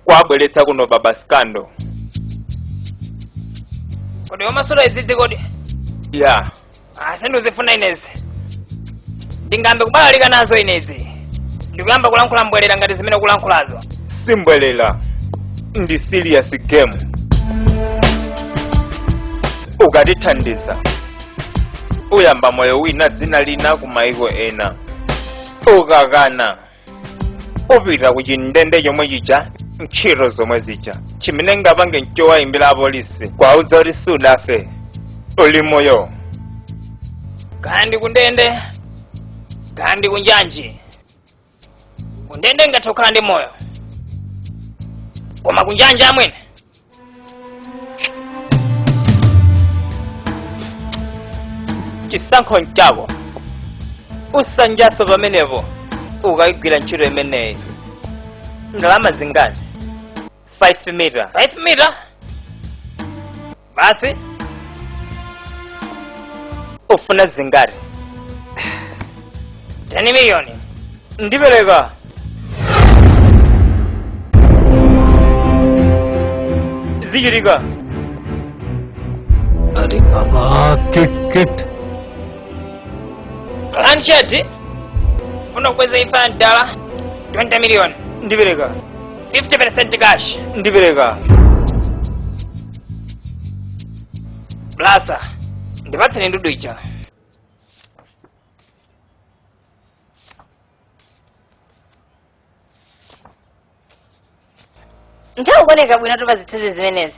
Kwabweretsa kuno baba Skando. Kodi wamasula idzidzi kodi? Ya. Ah, sinduzifuna inezi. Ndingambe kubalalika nazo inezi. Ndikuyamba kulankhula mbwelera ngati zimene ukulankhulazo. Simbwelera. Ndi serious game. Ukatithandiza, uyamba moyo wina dzina lina ku maiko ena. Ukakana, upita ku chindende chomwe chija, ntchito zomwe zija. Chimene ngapange nchowayimbira apolisi kwauza kuti sudafe, uli moyo. Kandi kundende, kandi kunjanji. Kundende ngathe kukhala ndi moyo, koma kunjanja amwene. Chisankho nchako, usanjaso pamenepo ukayigwira ntchito imeneyi. Ndalama zingati? 5 mita. 5 mita? Basi ufuna zingati? 10 miliyoni. Ndipereka. Zichitika. Are baba, kit kit. Clan funa kukweza imfa ndala 20 miliyoni. Ndipereka. 50% cash. Ndipereka. Blasa, ndipatseni ndudu ija. Ndikuoneka bwino tupa zithunzi zimenezi.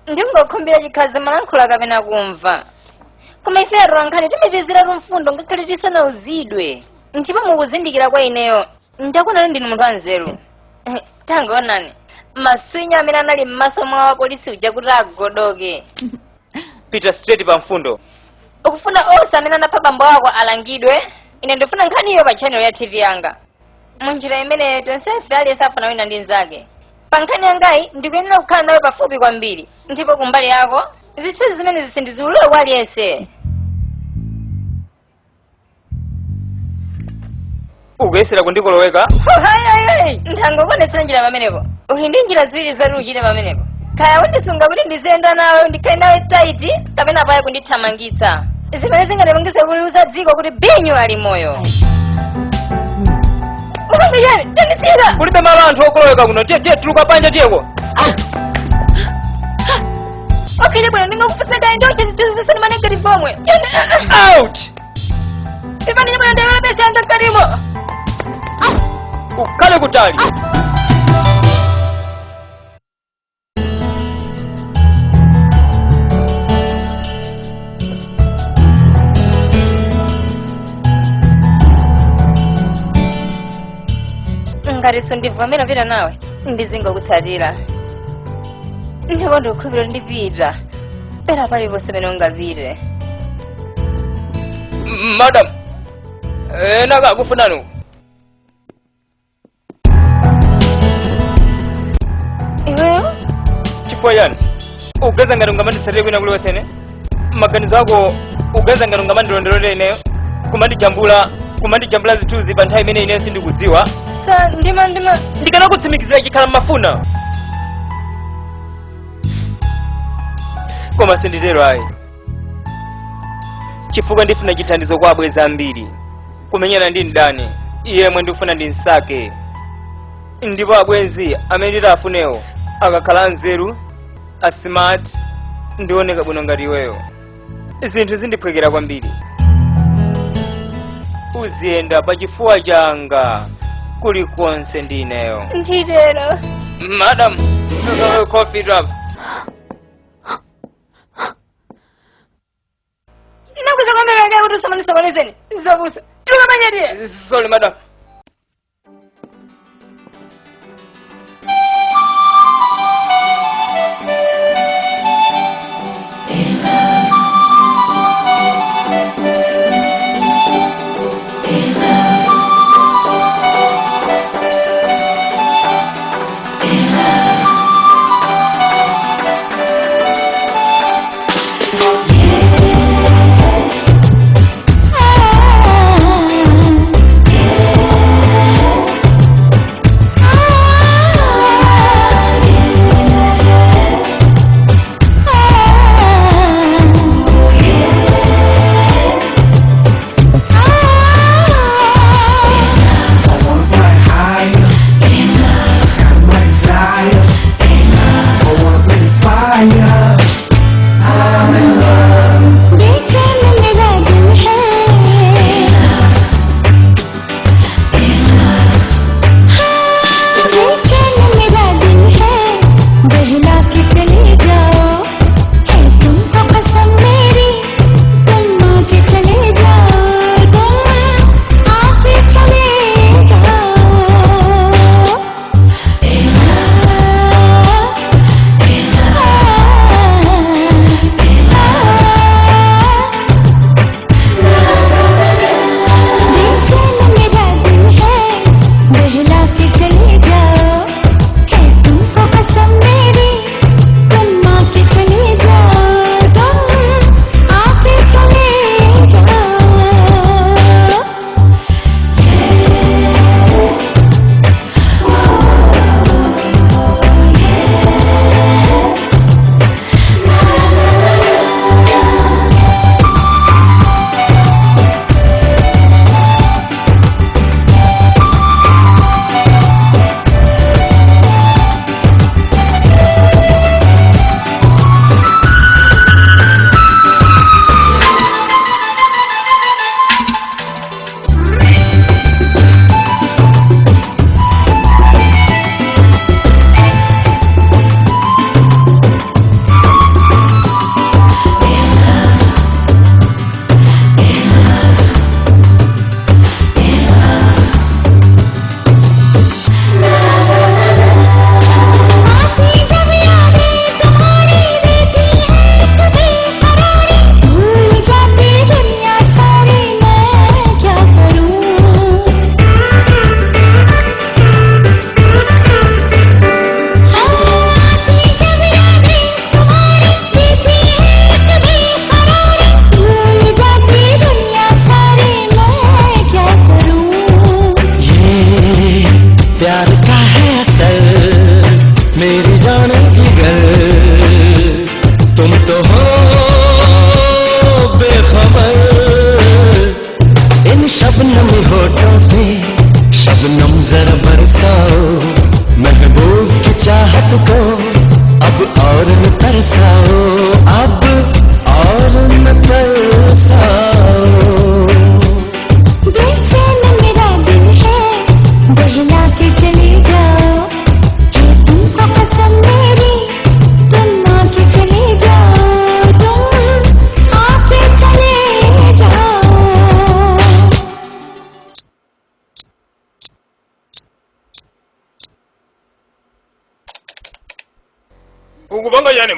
Ndingokhumbira chikhazi malankhula kapena kumva. Koma ife atolankhani timapezeratu mfundo ngakhale tisanauzidwe. Ndipo mukuzindikira kwa ineyo, ndakuonani ndinu munthu wanzeru. Tangoonani, maswinya amene anali m'maso mwa apolisi uja kuti agodoke. Pita straight pa mfundo. Ukufuna onse amene anapha bambo ako alangidwe? Ine ndifuna nkhaniyo pa channel ya TV yanga. Munjira imeneyo tonsefe aliyense afuna wina ndi nzake. Pa nkhani yangayi ndikuyenera kukhala nawe pafupi kwambiri. Ndipo kumbali yako zithunzi zimene zisindiziulule kwa aliyense. Ukuyesera kundikoloweka? Hayi, ntangokuonetsera njira pamenepo. Uli ndi njira ziwiri zoti uchite pamenepo. Kaya undisunga kuti ndiziyenda nawe, ndikhale nawe taiti, kapena paye kundithamangitsa. Zimene zingandipangitse kuliuza dziko kuti binyu ali moyo. Upange chani? Tandisiyeka! Kulibe malo anthu okoloweka kuno. Tiye tiye tuluka panja tiyeko. Okay, bwino ndingakufunsa kayi ndoche zithunzi zonse ndi manegative omwe. Out! Ipani bwino ndayona besi yanga mkatimo. Ukhale kutali. Ngati sundivomera pita nawe, ndizingokutsatira. Ndipo ndikukhulupirira ndipita. Pera paliponse pamene ungapite. Madam, ena akufunani. Iweyo? Chifukwa chani? Ugaza ngati ungamanditsatire kwina kuliwosene? Maganizo ako ugaza ngati ungamandilondolole ineyo, kumandijambula zithunzi pa nthawi imene ineyo sindikudziwa. Sa ndima ndikanakutsimikizira chikhala mmafuna. Koma sinditero ayi. Chifukwa ndifuna chithandizo kwa abwenzi ambiri. Kumenyana ndi mdani, yemwe ndikufuna ndi msake. Ndipo abwenzi amene nditafunewo akakhala anzeru, a smart, ndioneka bwino ngati iweyo. Zinthu zindiphwekera kwambiri. Uziyenda pachifuwa changa kulikonse ndi ineyo. Nditero. Madam, coffee drop. Nakuza kwambiri kuti usamanisokonezeni. Zobusa. Tuluka panyatiye. Sorry, madam.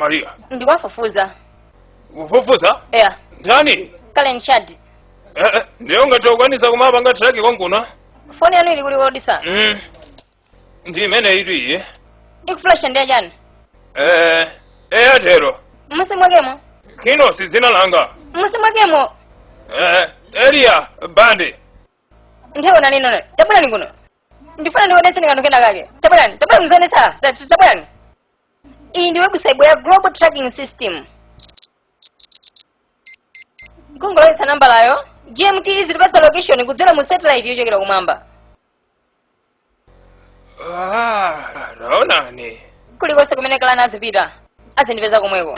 Maria. Ndikwafufuza. Kufufuza? Yeah. Ndani? Kalen Chad. Ndiyo ngati ukwanisa kumapanga traki konkuno. Foni yanu ili kulikodisa. Ndi imene itu iye. Ikuflasha ndiya chani? Atero. Musi mwakemo. Kino si dzina langa. Musi mwakemo. Elia Bandi. Nthewo nani nono. Tabwerani kuno. Ndifuna ndikodese kanthu kena kake. Tabwerani, tabwerani muzionesa. Tabwerani. Iyi ndi website ya Global Tracking System. Kungolowetsa nambalayo, GMT izitipasa location kudzera mu satellite yochokera kumwamba. Taonani. Kulikonse kumene Kalani azipita, azindipeza komweko.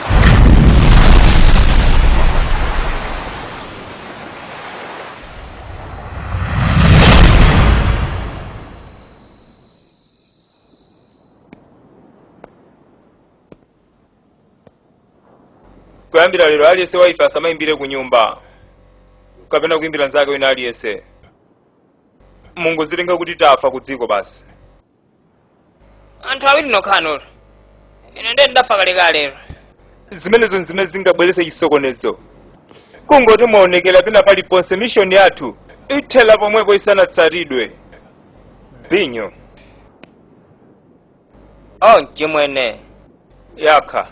Kuyambira lero aliyense wa ife asamayimbire ku nyumba kapena kuimbira nzake wina aliyense. Mungozilenga kuti tafa ku dziko basi. Anthu awiri nokhanolo. Ine ndiye ndafa kalekale. Zimenezo zimene zingabweretse chisokonezo. Kungoti mwaonekera pena paliponse mission yathu ithela pomwepo isanatsatidwe. Binyo. Oh, chimwene. Yakha.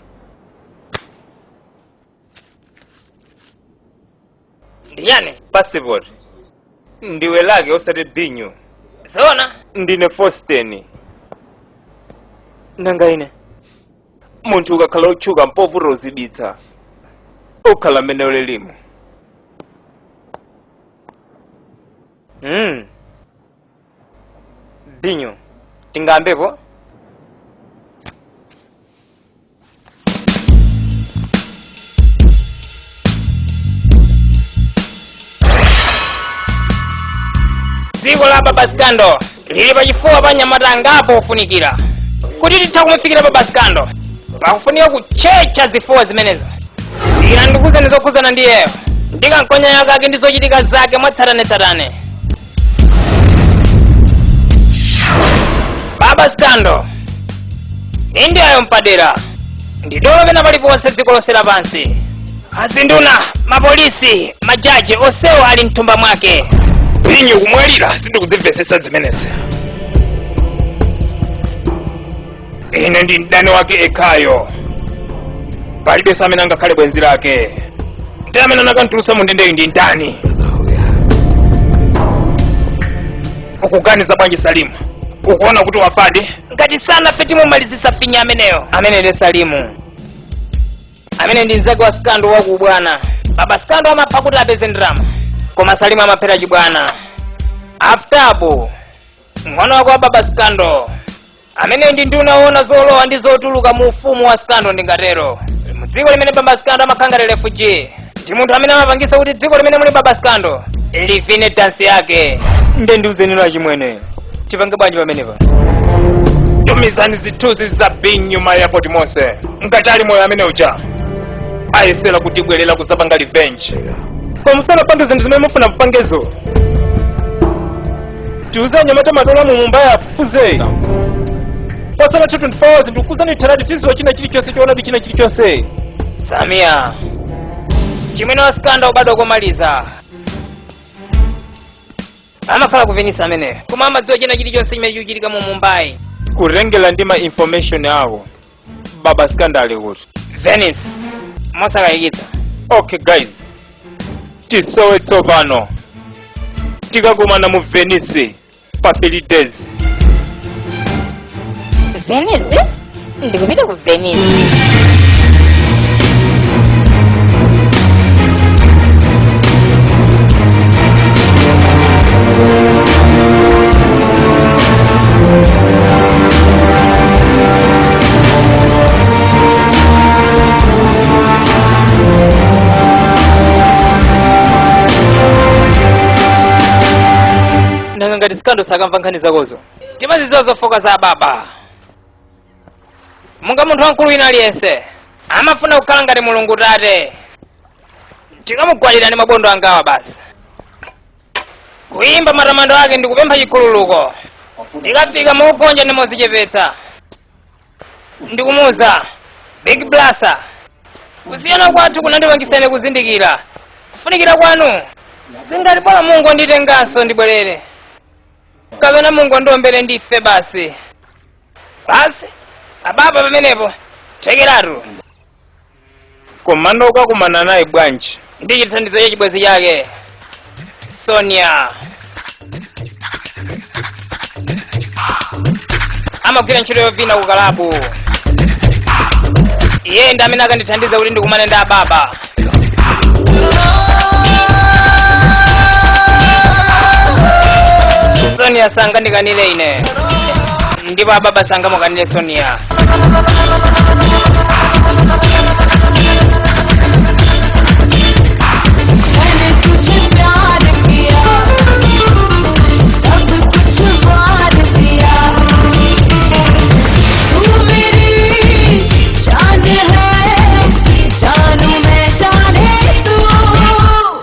Ndiyani? Passport. Ndiwe lake osati binyo. Zona? Ndine Faustin. Nanga ine. Munthu ukakhala otchuka mpovuta uzibitsa. Ukhala mmene ulilimu. Binyo. Tingambepo? Dziko la Baba Scandal lili pachifuwa pa nyamata angapo ofunikira. Kuti titha kumufikira Baba Scandal, pakufunika kuchecha zifuwa zimenezo. Ina ndikuzani zokhuzana ndi iyeyo. Ndikankonya yakake ndi zochitika zake mwatsatanetsatane. Baba Scandal ndi ayo mpadera. Ndi dolo pena paliponse dziko lonse lapansi. Azinduna, mapolisi, majaji onsewo ali mthumba mwake. Binyo kumwalira sindikudzimvetsetsa zimenezi. Ine ndi mdani wake ekhayo. Palibenso amene angakhale bwenzi lake. Ndi amene anakantulutsa mu ndendeyi ndi ndani? Ukuganiza bwanji Salimu? Ukuona kuti wafadi? Ngati sanafe timumalizisa finya ameneyo. Amene ndi Salimu. Amene ndi mnzake wa Scandal wakubwana. Baba Scandal amapha kuti apeze ndalama. Koma Salimu amaphera chibwana. After mwana wako wa Baba Scandal. Amene ndi nduna woona zolowa ndi zotuluka mu ufumu wa Scandal ndingatero. Mu dziko limene Baba Scandal amakhanga refugee. Ndi munthu amene amapangisa kuti dziko limene muli Baba Scandal livine dansi yake. Nde ndiuzenero achimwene. Tipange bwanji pamenepa? Tumizani zithunzi za binyo ma airport monse. Ngati ali moyo amene uja. Ayesera kutibwerera kuzapanga revenge. Koma musanapange zinthu zimene mufuna kupangezo. Tiuze anyamata matola mu Mumbai afufuze. Pasana 24 hours ndikuzani therati tiziwa china chilichonse choonadi china chilichonse. Samia. Chimwene wa Scandal ubado komaliza. Amakhala ku Venice amene. Koma amadziwa china chilichonse chimene chikuchitika mu Mumbai. Kurengera ndi ma information awo. Baba Scandal ali kuti. Venice. Mosakayikitsa. Okay guys. Tisowe tsopano. Tikakumana mu Venice pa 3 days. Venice? Ndikupita ku Venice. Nanga ngati Scandal sakamva nkhani zakozo. Timazidziwa zofoka za baba. Munga munthu wamkulu wina aliyense amafuna kukhala ngati Mulungu tate. Tikamugwalira ndi mabondo angawa basi. Kuyimba matamando ake ndi kupempha chikhululuko. Ndikafika mogonja ndi modzichepetsa. Ndikumuwuza Big Blasa, kusiyana kwathu kunandipangisani kuzindikira kufunikira kwanu. Zingati bora Mungu anditenganso ndibwerere, kapena Mungu andiombere ndife basi. Basi ababa pamenepo thekeratu. Komando ukakumana naye bwanji? Ndi chithandizo cha chibwenzi chake Sonia. Amagwira ntchito yovina ku kalabu. Iye ndi amene akandithandiza kuti ndikumane ndi ababa. Sonia sangandikanire ine, ndipo ababa sangamukanire Sonia. मैंने तुझे प्यार किया, सब कुछ वार दिया। तू मेरी जान है, जानू मैं जाने तू।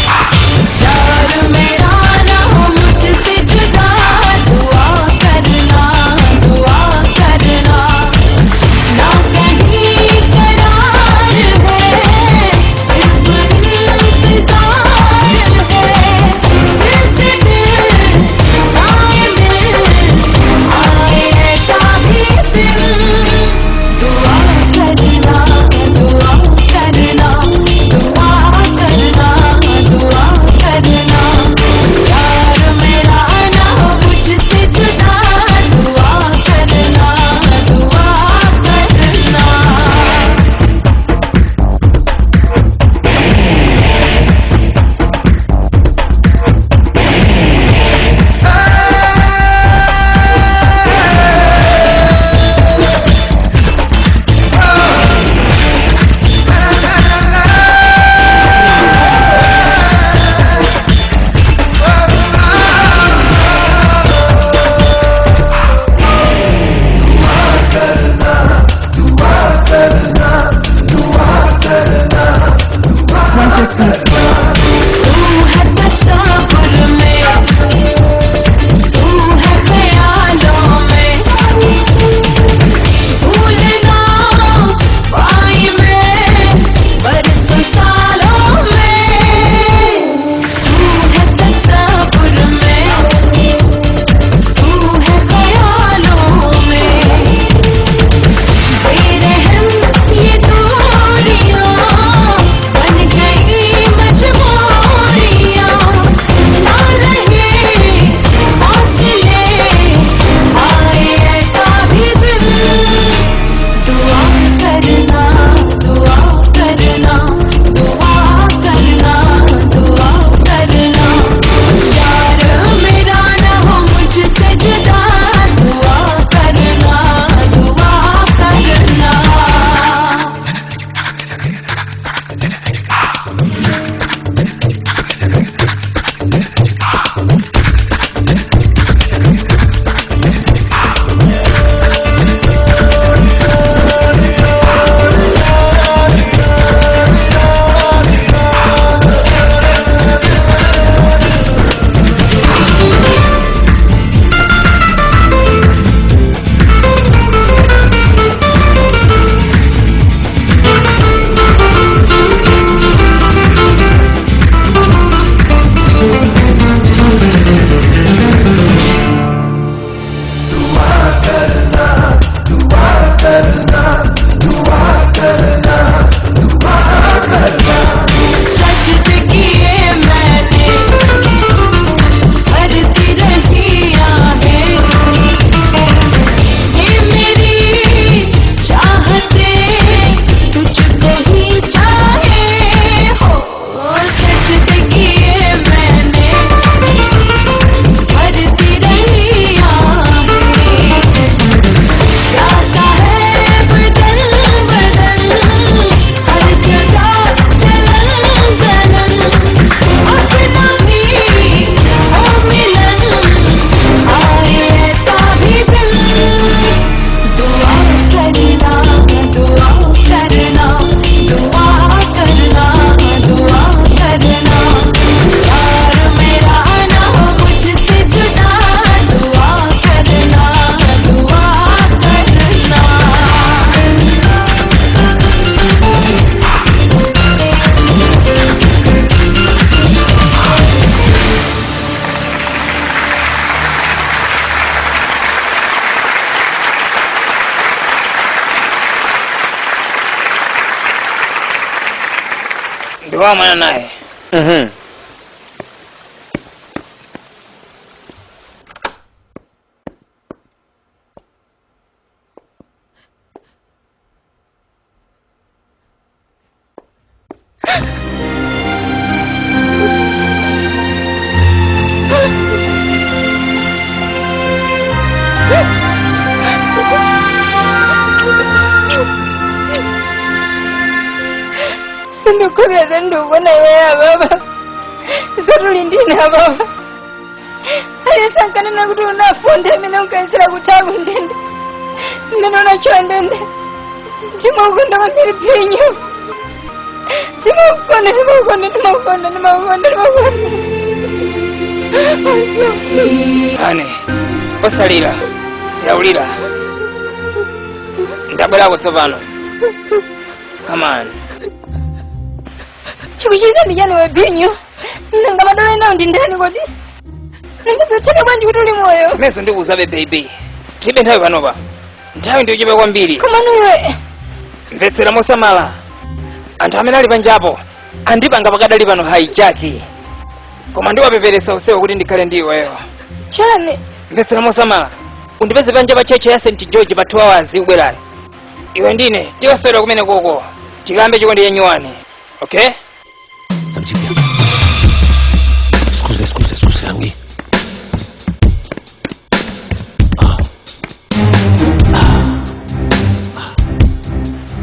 प्यार मेरा ना हो मुझसे। Ndiwamana naye. Sindikhulupirira ndikuona iweya baba. Zatulindina baba. Ayesankanena kuti unafonda amene unkayesera kuthawa kundende. Mmene unachowa ndende. Ndimakukonda kwambiri Binyo. Ndimakukonda, ndimakukonda, ndimakukonda, ndimakukonda, ndimakukonda. Ane, osalira, siyaulira. Ndabwerako tsopano. Come on. Chikuchitika ndi chani we Binyo? Nanga madolo enawo ndi ndani kodi? Nanga zotheka bwanji kuti uli moyo? Zimenezo ndikuuzabe baby. Tilibe nthawi panopa. Nthawi ndiyochepa kwambiri. Komano iwe. Mvetsera mosamala. Anthu amene ali panjapo andipanga pakadali pano hijack. Koma ndiwapeperesa usewa kuti ndikhale ndi iweyo. Chani? Mvetsera mosamala. Undipeze panja pa church ya St. George pa 2 hours ubwerayo. Iwe ndine tikasewera kumene koko. Tikambe chikondi chenyuwani. Okay? Scusa, scusa, scusa, Langui.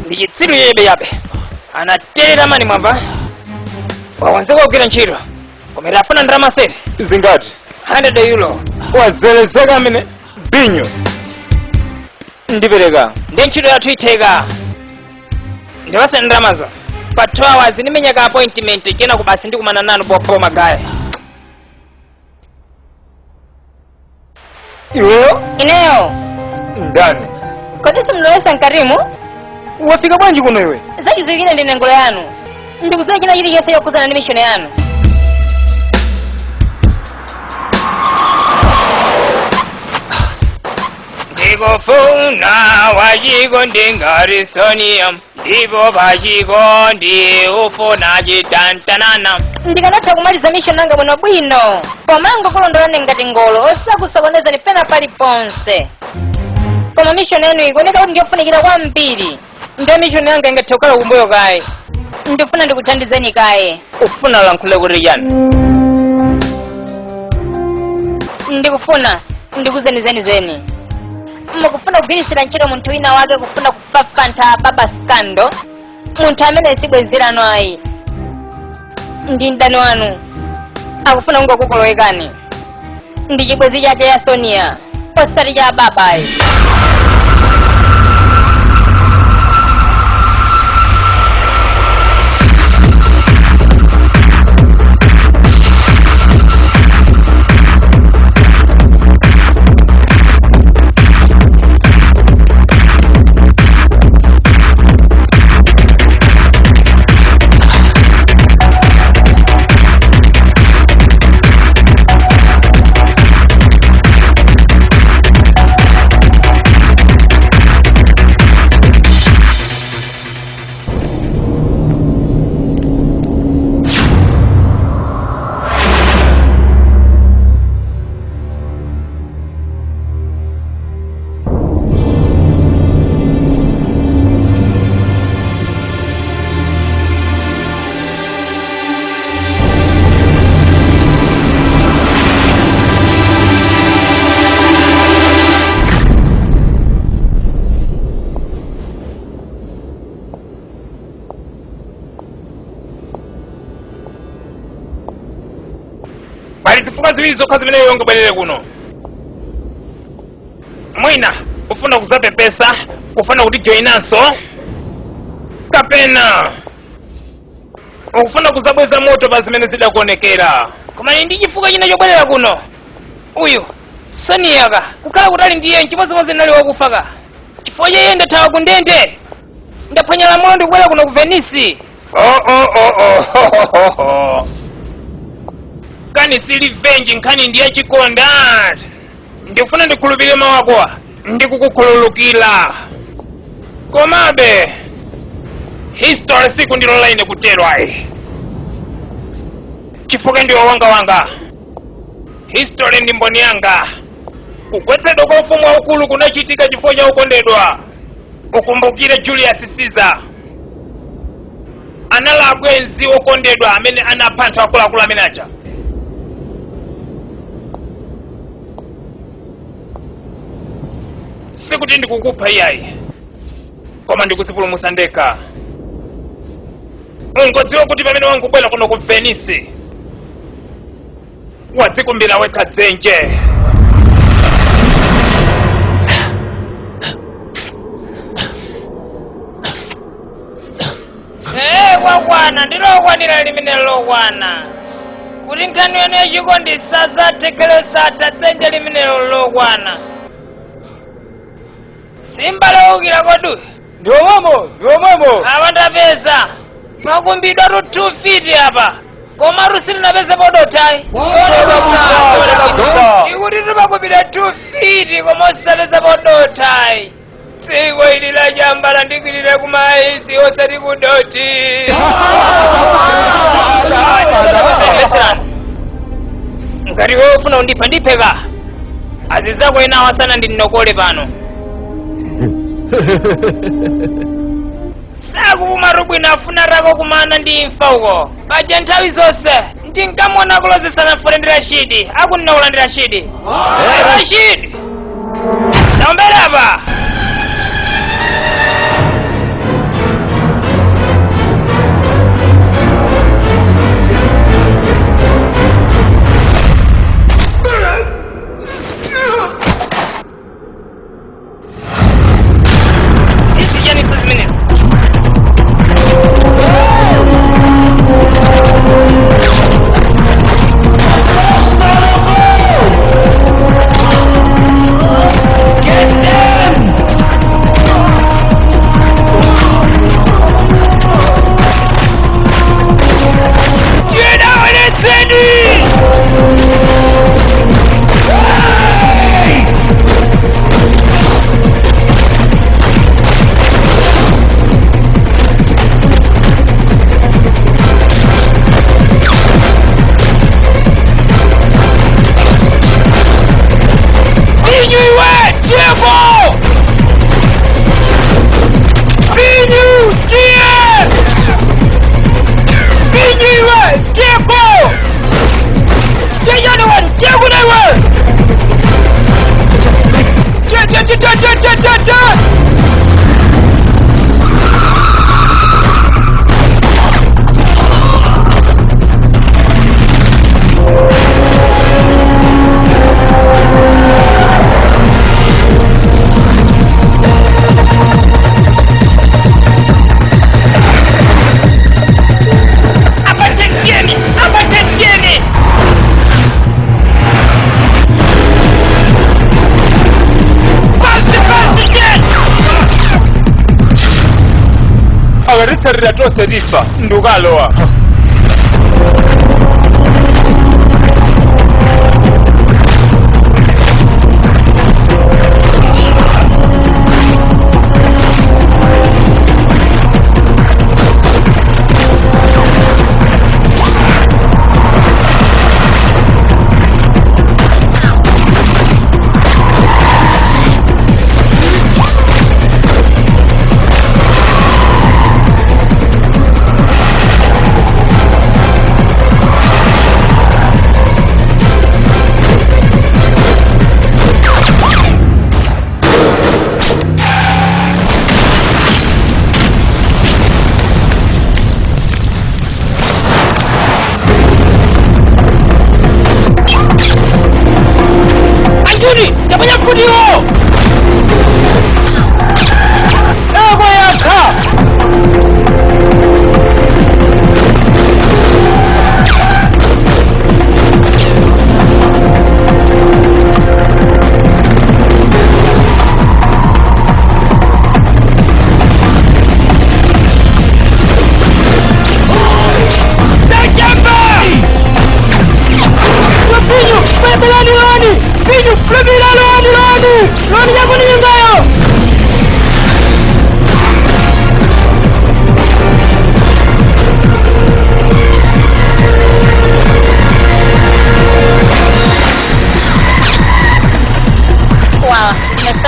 Ndi chitsiru chabe yabe. Anaterera mani mwamba. Wawanzeka kugwira ntchito. Koma afuna ndalama seti. Zingati? 100 euro. Wazelezeka amene Binyo. Ndipereka. Ndi ntchito yathu itheka. Ndipase ndalamazo. Pa 2 hours ndimenya ka appointment kena kubasi ndikumana nanu popo magaya. Iweyo? Ineyo. Ndani? Kodi simulowesa mkatimu? Wafika bwanji kuno iwe? Zachiziwikire ndi nengulo yanu. Ndikudziwa china chilichonse chokhuzana ndi mission yanu. Ndikufuna wachikondi ngati Sonia, ndipo pachikondi ufuna chitantanana. Ndikanatha kumaliza mission nanga bwino bwino. Komango kulondolani ngati ngolo osakusokonezani pena paliponse. Koma mission yanu ikuoneka kuti ndiyofunikira kwambiri. Nde mission yanga ingathe kukhala kumbuyo kaye. Ndifuna ndikuthandizeni kaye. Ufuna lankhule kuti chani? Ndikufuna ndikuzeni zeni zeni. Mukufuna kugwiritsira ntchito munthu wina wake kufuna kufafantha baba scandal. Munthu amene si bwenzi lanu ayi. Ndi mdani wanu. Akufuna kungokukolowekani. Ndi chibwenzi chake ya Sonia. Osati cha baba ayi. Pali zifukwa ziwiri zokha zimene iwe ungabwerere kuno. Mwina ufuna kuzapepesa, kufuna kuti joinanso, kapena ukufuna kuzabweza moto pa zimene zidakuonekera. Koma ine ndi chifukwa china chobwerera kuno. Uyu Sonia ka kukhala kutali ndiye chimodzimodzi ndinali wakufa ka. Chifukwa cha iye ndathawa ku ndende. Ndaphwanya lamulo ndikubwera kuno ku Venice. Oh, oh, oh, oh, oh. Kani si revenge nkhani ndiye chikonda. Ndikufuna ndikhulupirire mawu akowa, ndikukukhululukira. Komabe history sikundilola ine kutero ayi. Chifukwa ndiwe wangawanga. History ndi mboni yanga. Kugwetsedwa kwa ufumu waukulu kunachitika chifukwa cha ukondedwa. Ukumbukire Julius Caesar anali abwenzi okondedwa amene anapha anthu akuluakulu amene aja. Sikuti ndikukupha iyayi, koma ndikuzipulumutsa ndekha. Ungodziwa kuti pamene wangubwera kuno ku Venice wadzikumbira wekha dzenje. Kwakwana ndilokwanira limene lokwana kuti nkhani yanu yachikondi sazathekhelesatha dzenje limenelo lokwana. Simba lowukira kodu ndiwomwemo ndiwomwemo. Apa ndapeza makumbidwa tu 2 feet apa, koma tusitinapeze podothayi. Tikuti tumakumbidwa 2 feet koma osapeza podothayi. Dziko ili lachamba landikwirira kumaisi osati kudoti. Ngati wewe ufuna undipha ndipheka. Azizako ena wasana ndinokole pano. Sakupuma rubwino afuna rako kumana ndi imfa uko. Paja nthawi zonse ndinkamona kulozesana mfule ndi Rashidi. Akuninaula ndi Rashidi. Rashidi! Saombera apa! Akatitsalira tonse tifa ndukalowa.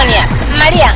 Sonia, Maria.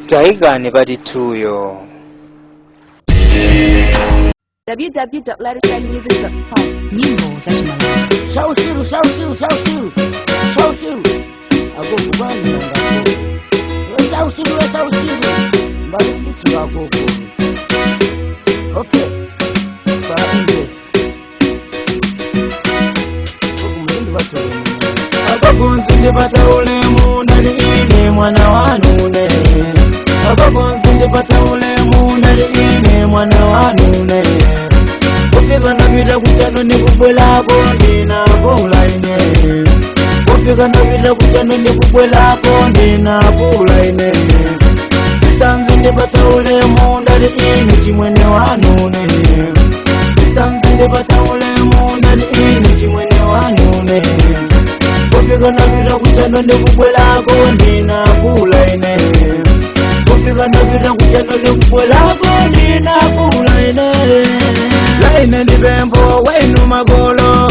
Taikani patithuyo. www.lettershadmusic.com. Nyimbo za Chimalawi. Sausiru, sausiru, sausiru, sausiru. Agogo bani nanga. Sausiru, sausiru. Mbali mtu agogo. Okay. Sa English. Agogo nsindipata ulemu ndali ine mwana wanune. Agogo nsindipata ulemu ndali ine mwana wanune. Kufika ndapita kuchano ndikubwelako ndinakula ine. Kufika ndapita kuchano ndikubwelako ndinakula ine. Sistanzi ndipatsa ulemu ndali ine chimwene wanune. Sistanzi ndipatsa ulemu ndali ine chimwene wanune. Kufika ndapita kuchano ndikubwelako ndinakula ine. Kufika ndapita kuchano ndikubwelako ndinakula ine. Laine ndipempho wenu makolo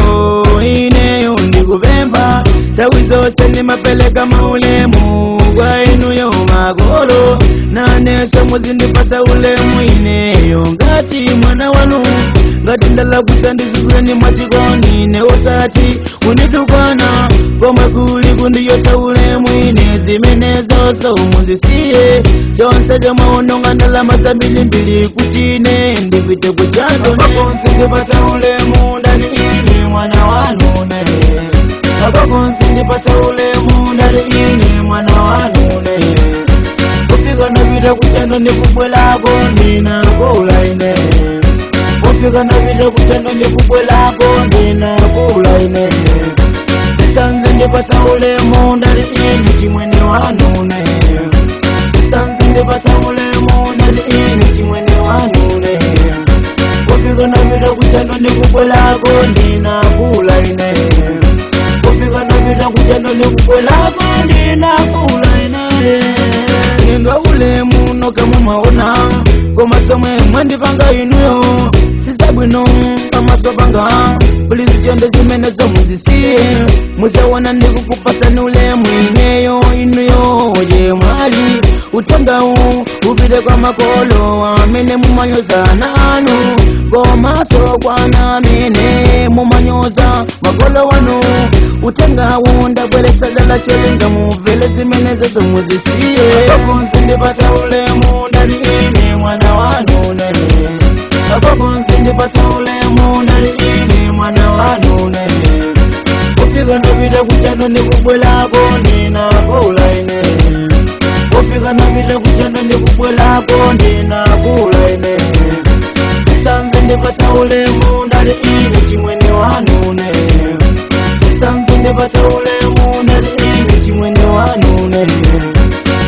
ineyo ndikupempha tawi zonse ndimapeleka maulemu kwa inuyo makolo naneso muzindipatsa ulemu ineyo ngati mwana wanu ngati ndalakwisa ndizuzeni mwachikondi neosati kunditukwana komwe kuli kundiyotsa ulemu ine zimenezoso muzisiye chonse chomwe unonga ndalama zambilimbili kuti ine ndipite kuchando ndipatsa ulemu ndali ine mwana wanune apaponse ndipatsa ulemu ndali ine mwana wanune kufika ndapita kuchando ndikubwelako ndinakula ine kufika ndapita kuchando ndikubwelako ndinakula ine sistanzi ndipatsa ulemu ndali ine chimwene wanune sistanzi ndipatsa ulemu ndali ine chimwene wanune kufika ndapita kuchando ndikubwelako ndinakula ine kufika ndapita kuchando ndikubwelako ndinakula ine ngendwa ulemu nokamwe mwaona koma somwe mwandipanga inuyo sisabwino pamaso panga pulizi chonde zimene zomuzisiye muzaona ndikukupasani ulemu ineyo inuyo ye mwali utengawu upite kwa makolo amene mumanyozana anu komaso kwana amene mumanyoza makolo wanu utengawu ndabweretsa dala cholinga muvele zimene zozomuzisiye apaponse ndipatsa ulemu ndali ine mwana wanune apaponse ndipatsa ulemu ndali ine mwana wanune kufika ndapita kuchando ndikubwelako ndinakula ine kufika ndapita kuchando ndikubwelako ndinakula ine sistanzi ndipatsa ulemu ndali ine chimwene wanune. muzindipatsa ulemu ndali ine chimwene wanune.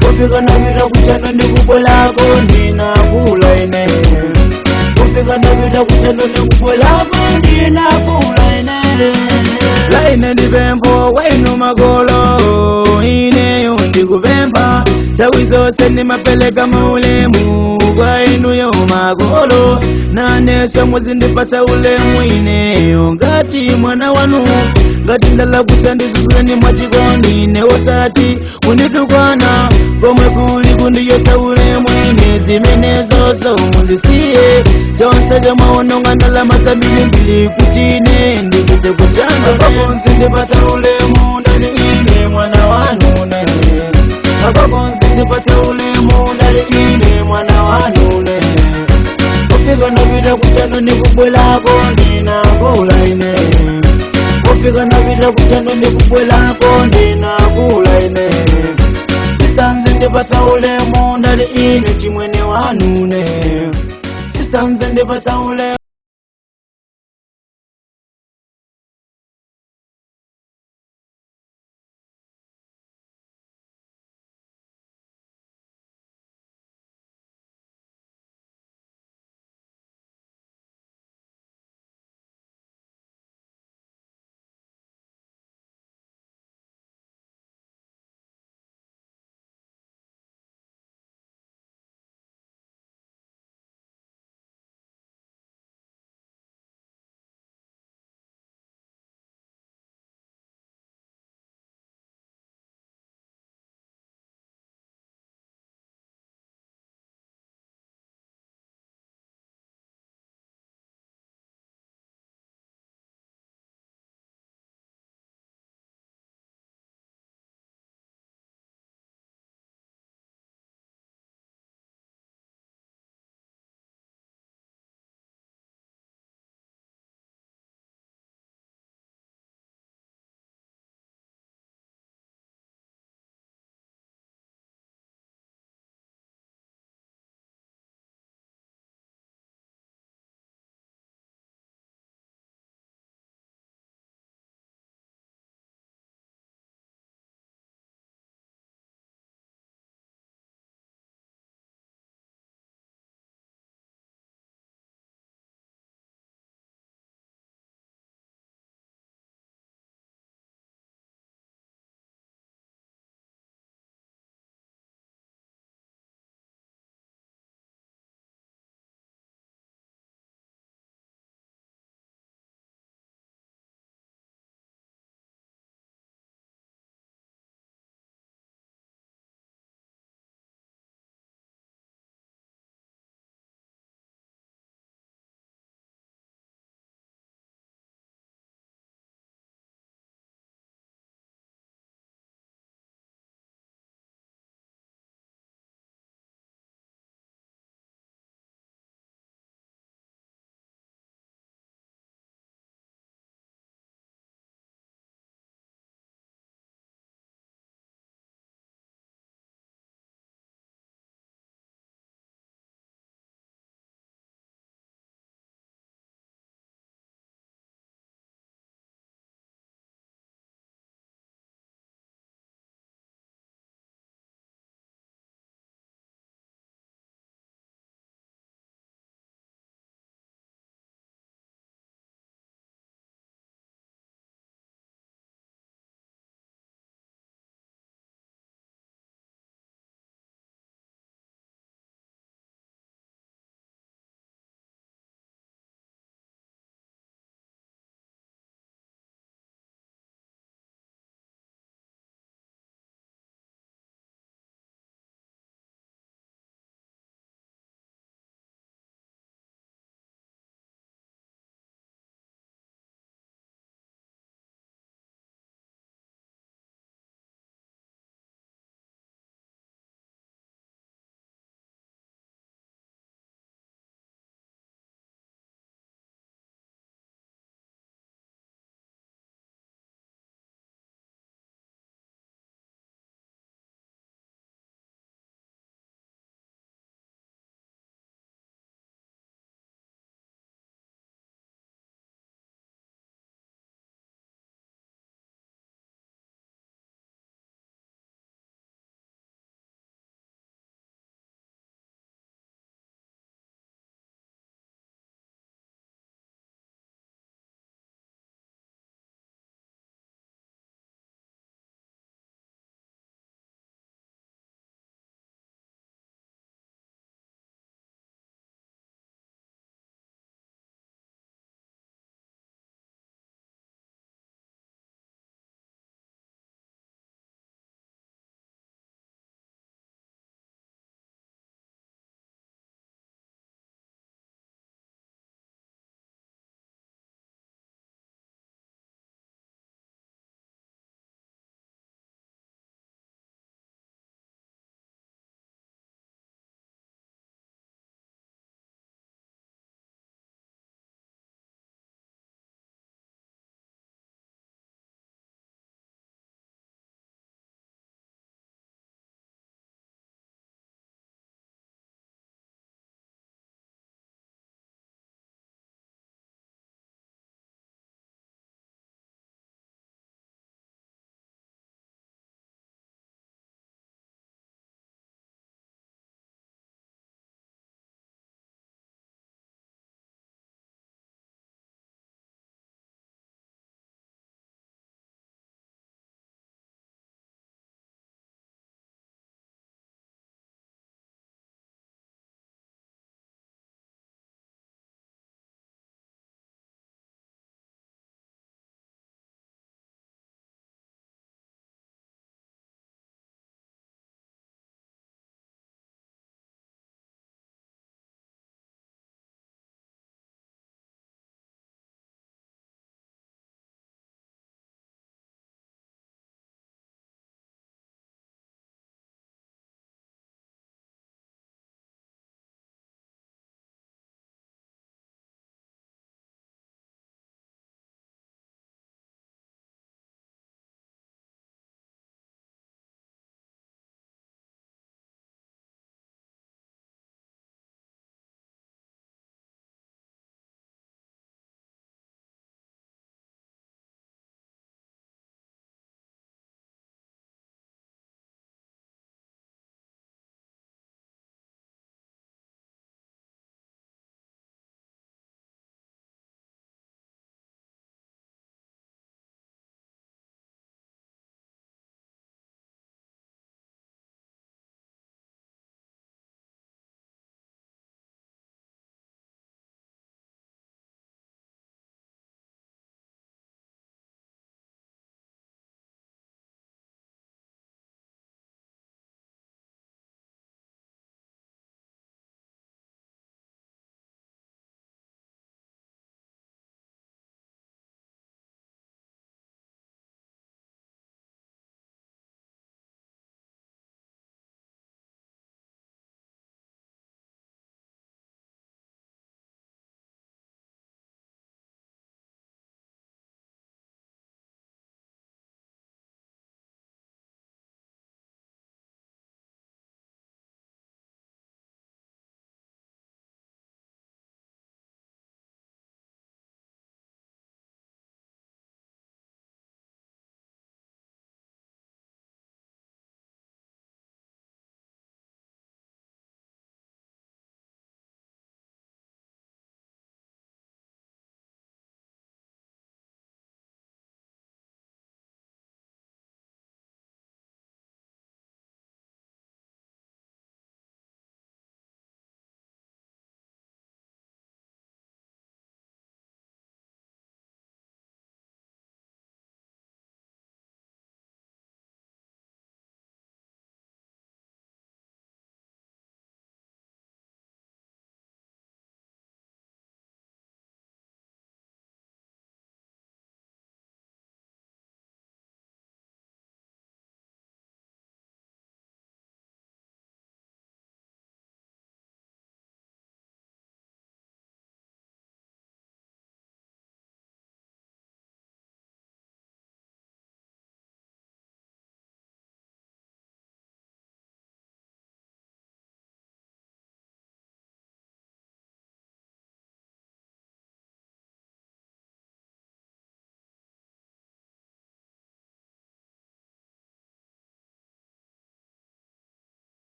Kufika ndapita kuchano ndikubwelako ndinakula ine. Kufika ndapita kuchano ndikubwelako ndinakula ine. Laine ndipempho kwainu makolo ineyo ndikupempha nthawi zonse ndimapeleka maulemu kwa inuyo makolo naneso muzindipatsa ulemu ineyo ngati mwana wanu ngati ndalakwitsa ndidzudzuleni mwachikondi newosati kunditukwana komwe kuli kundiyotsa ulemu ine zimenezozo muzisiye chonse chomwaononga ndalama zambirimbiri kuti ine ndipite kuchando. Agogo muzindipatsa ulemu ndali ine mwana wanune. Agogo muzindipatsa ulemu ndali ine mwana wanune. Kufika ndapita kuchando ndikubwelako ndinakula ine. Kufika ndapita kuchando ndikubwelako ndinakula ine. Sista muzindipatsa ulemu ndali ine chimwene wanune. Sista muzindipatsa ulemu.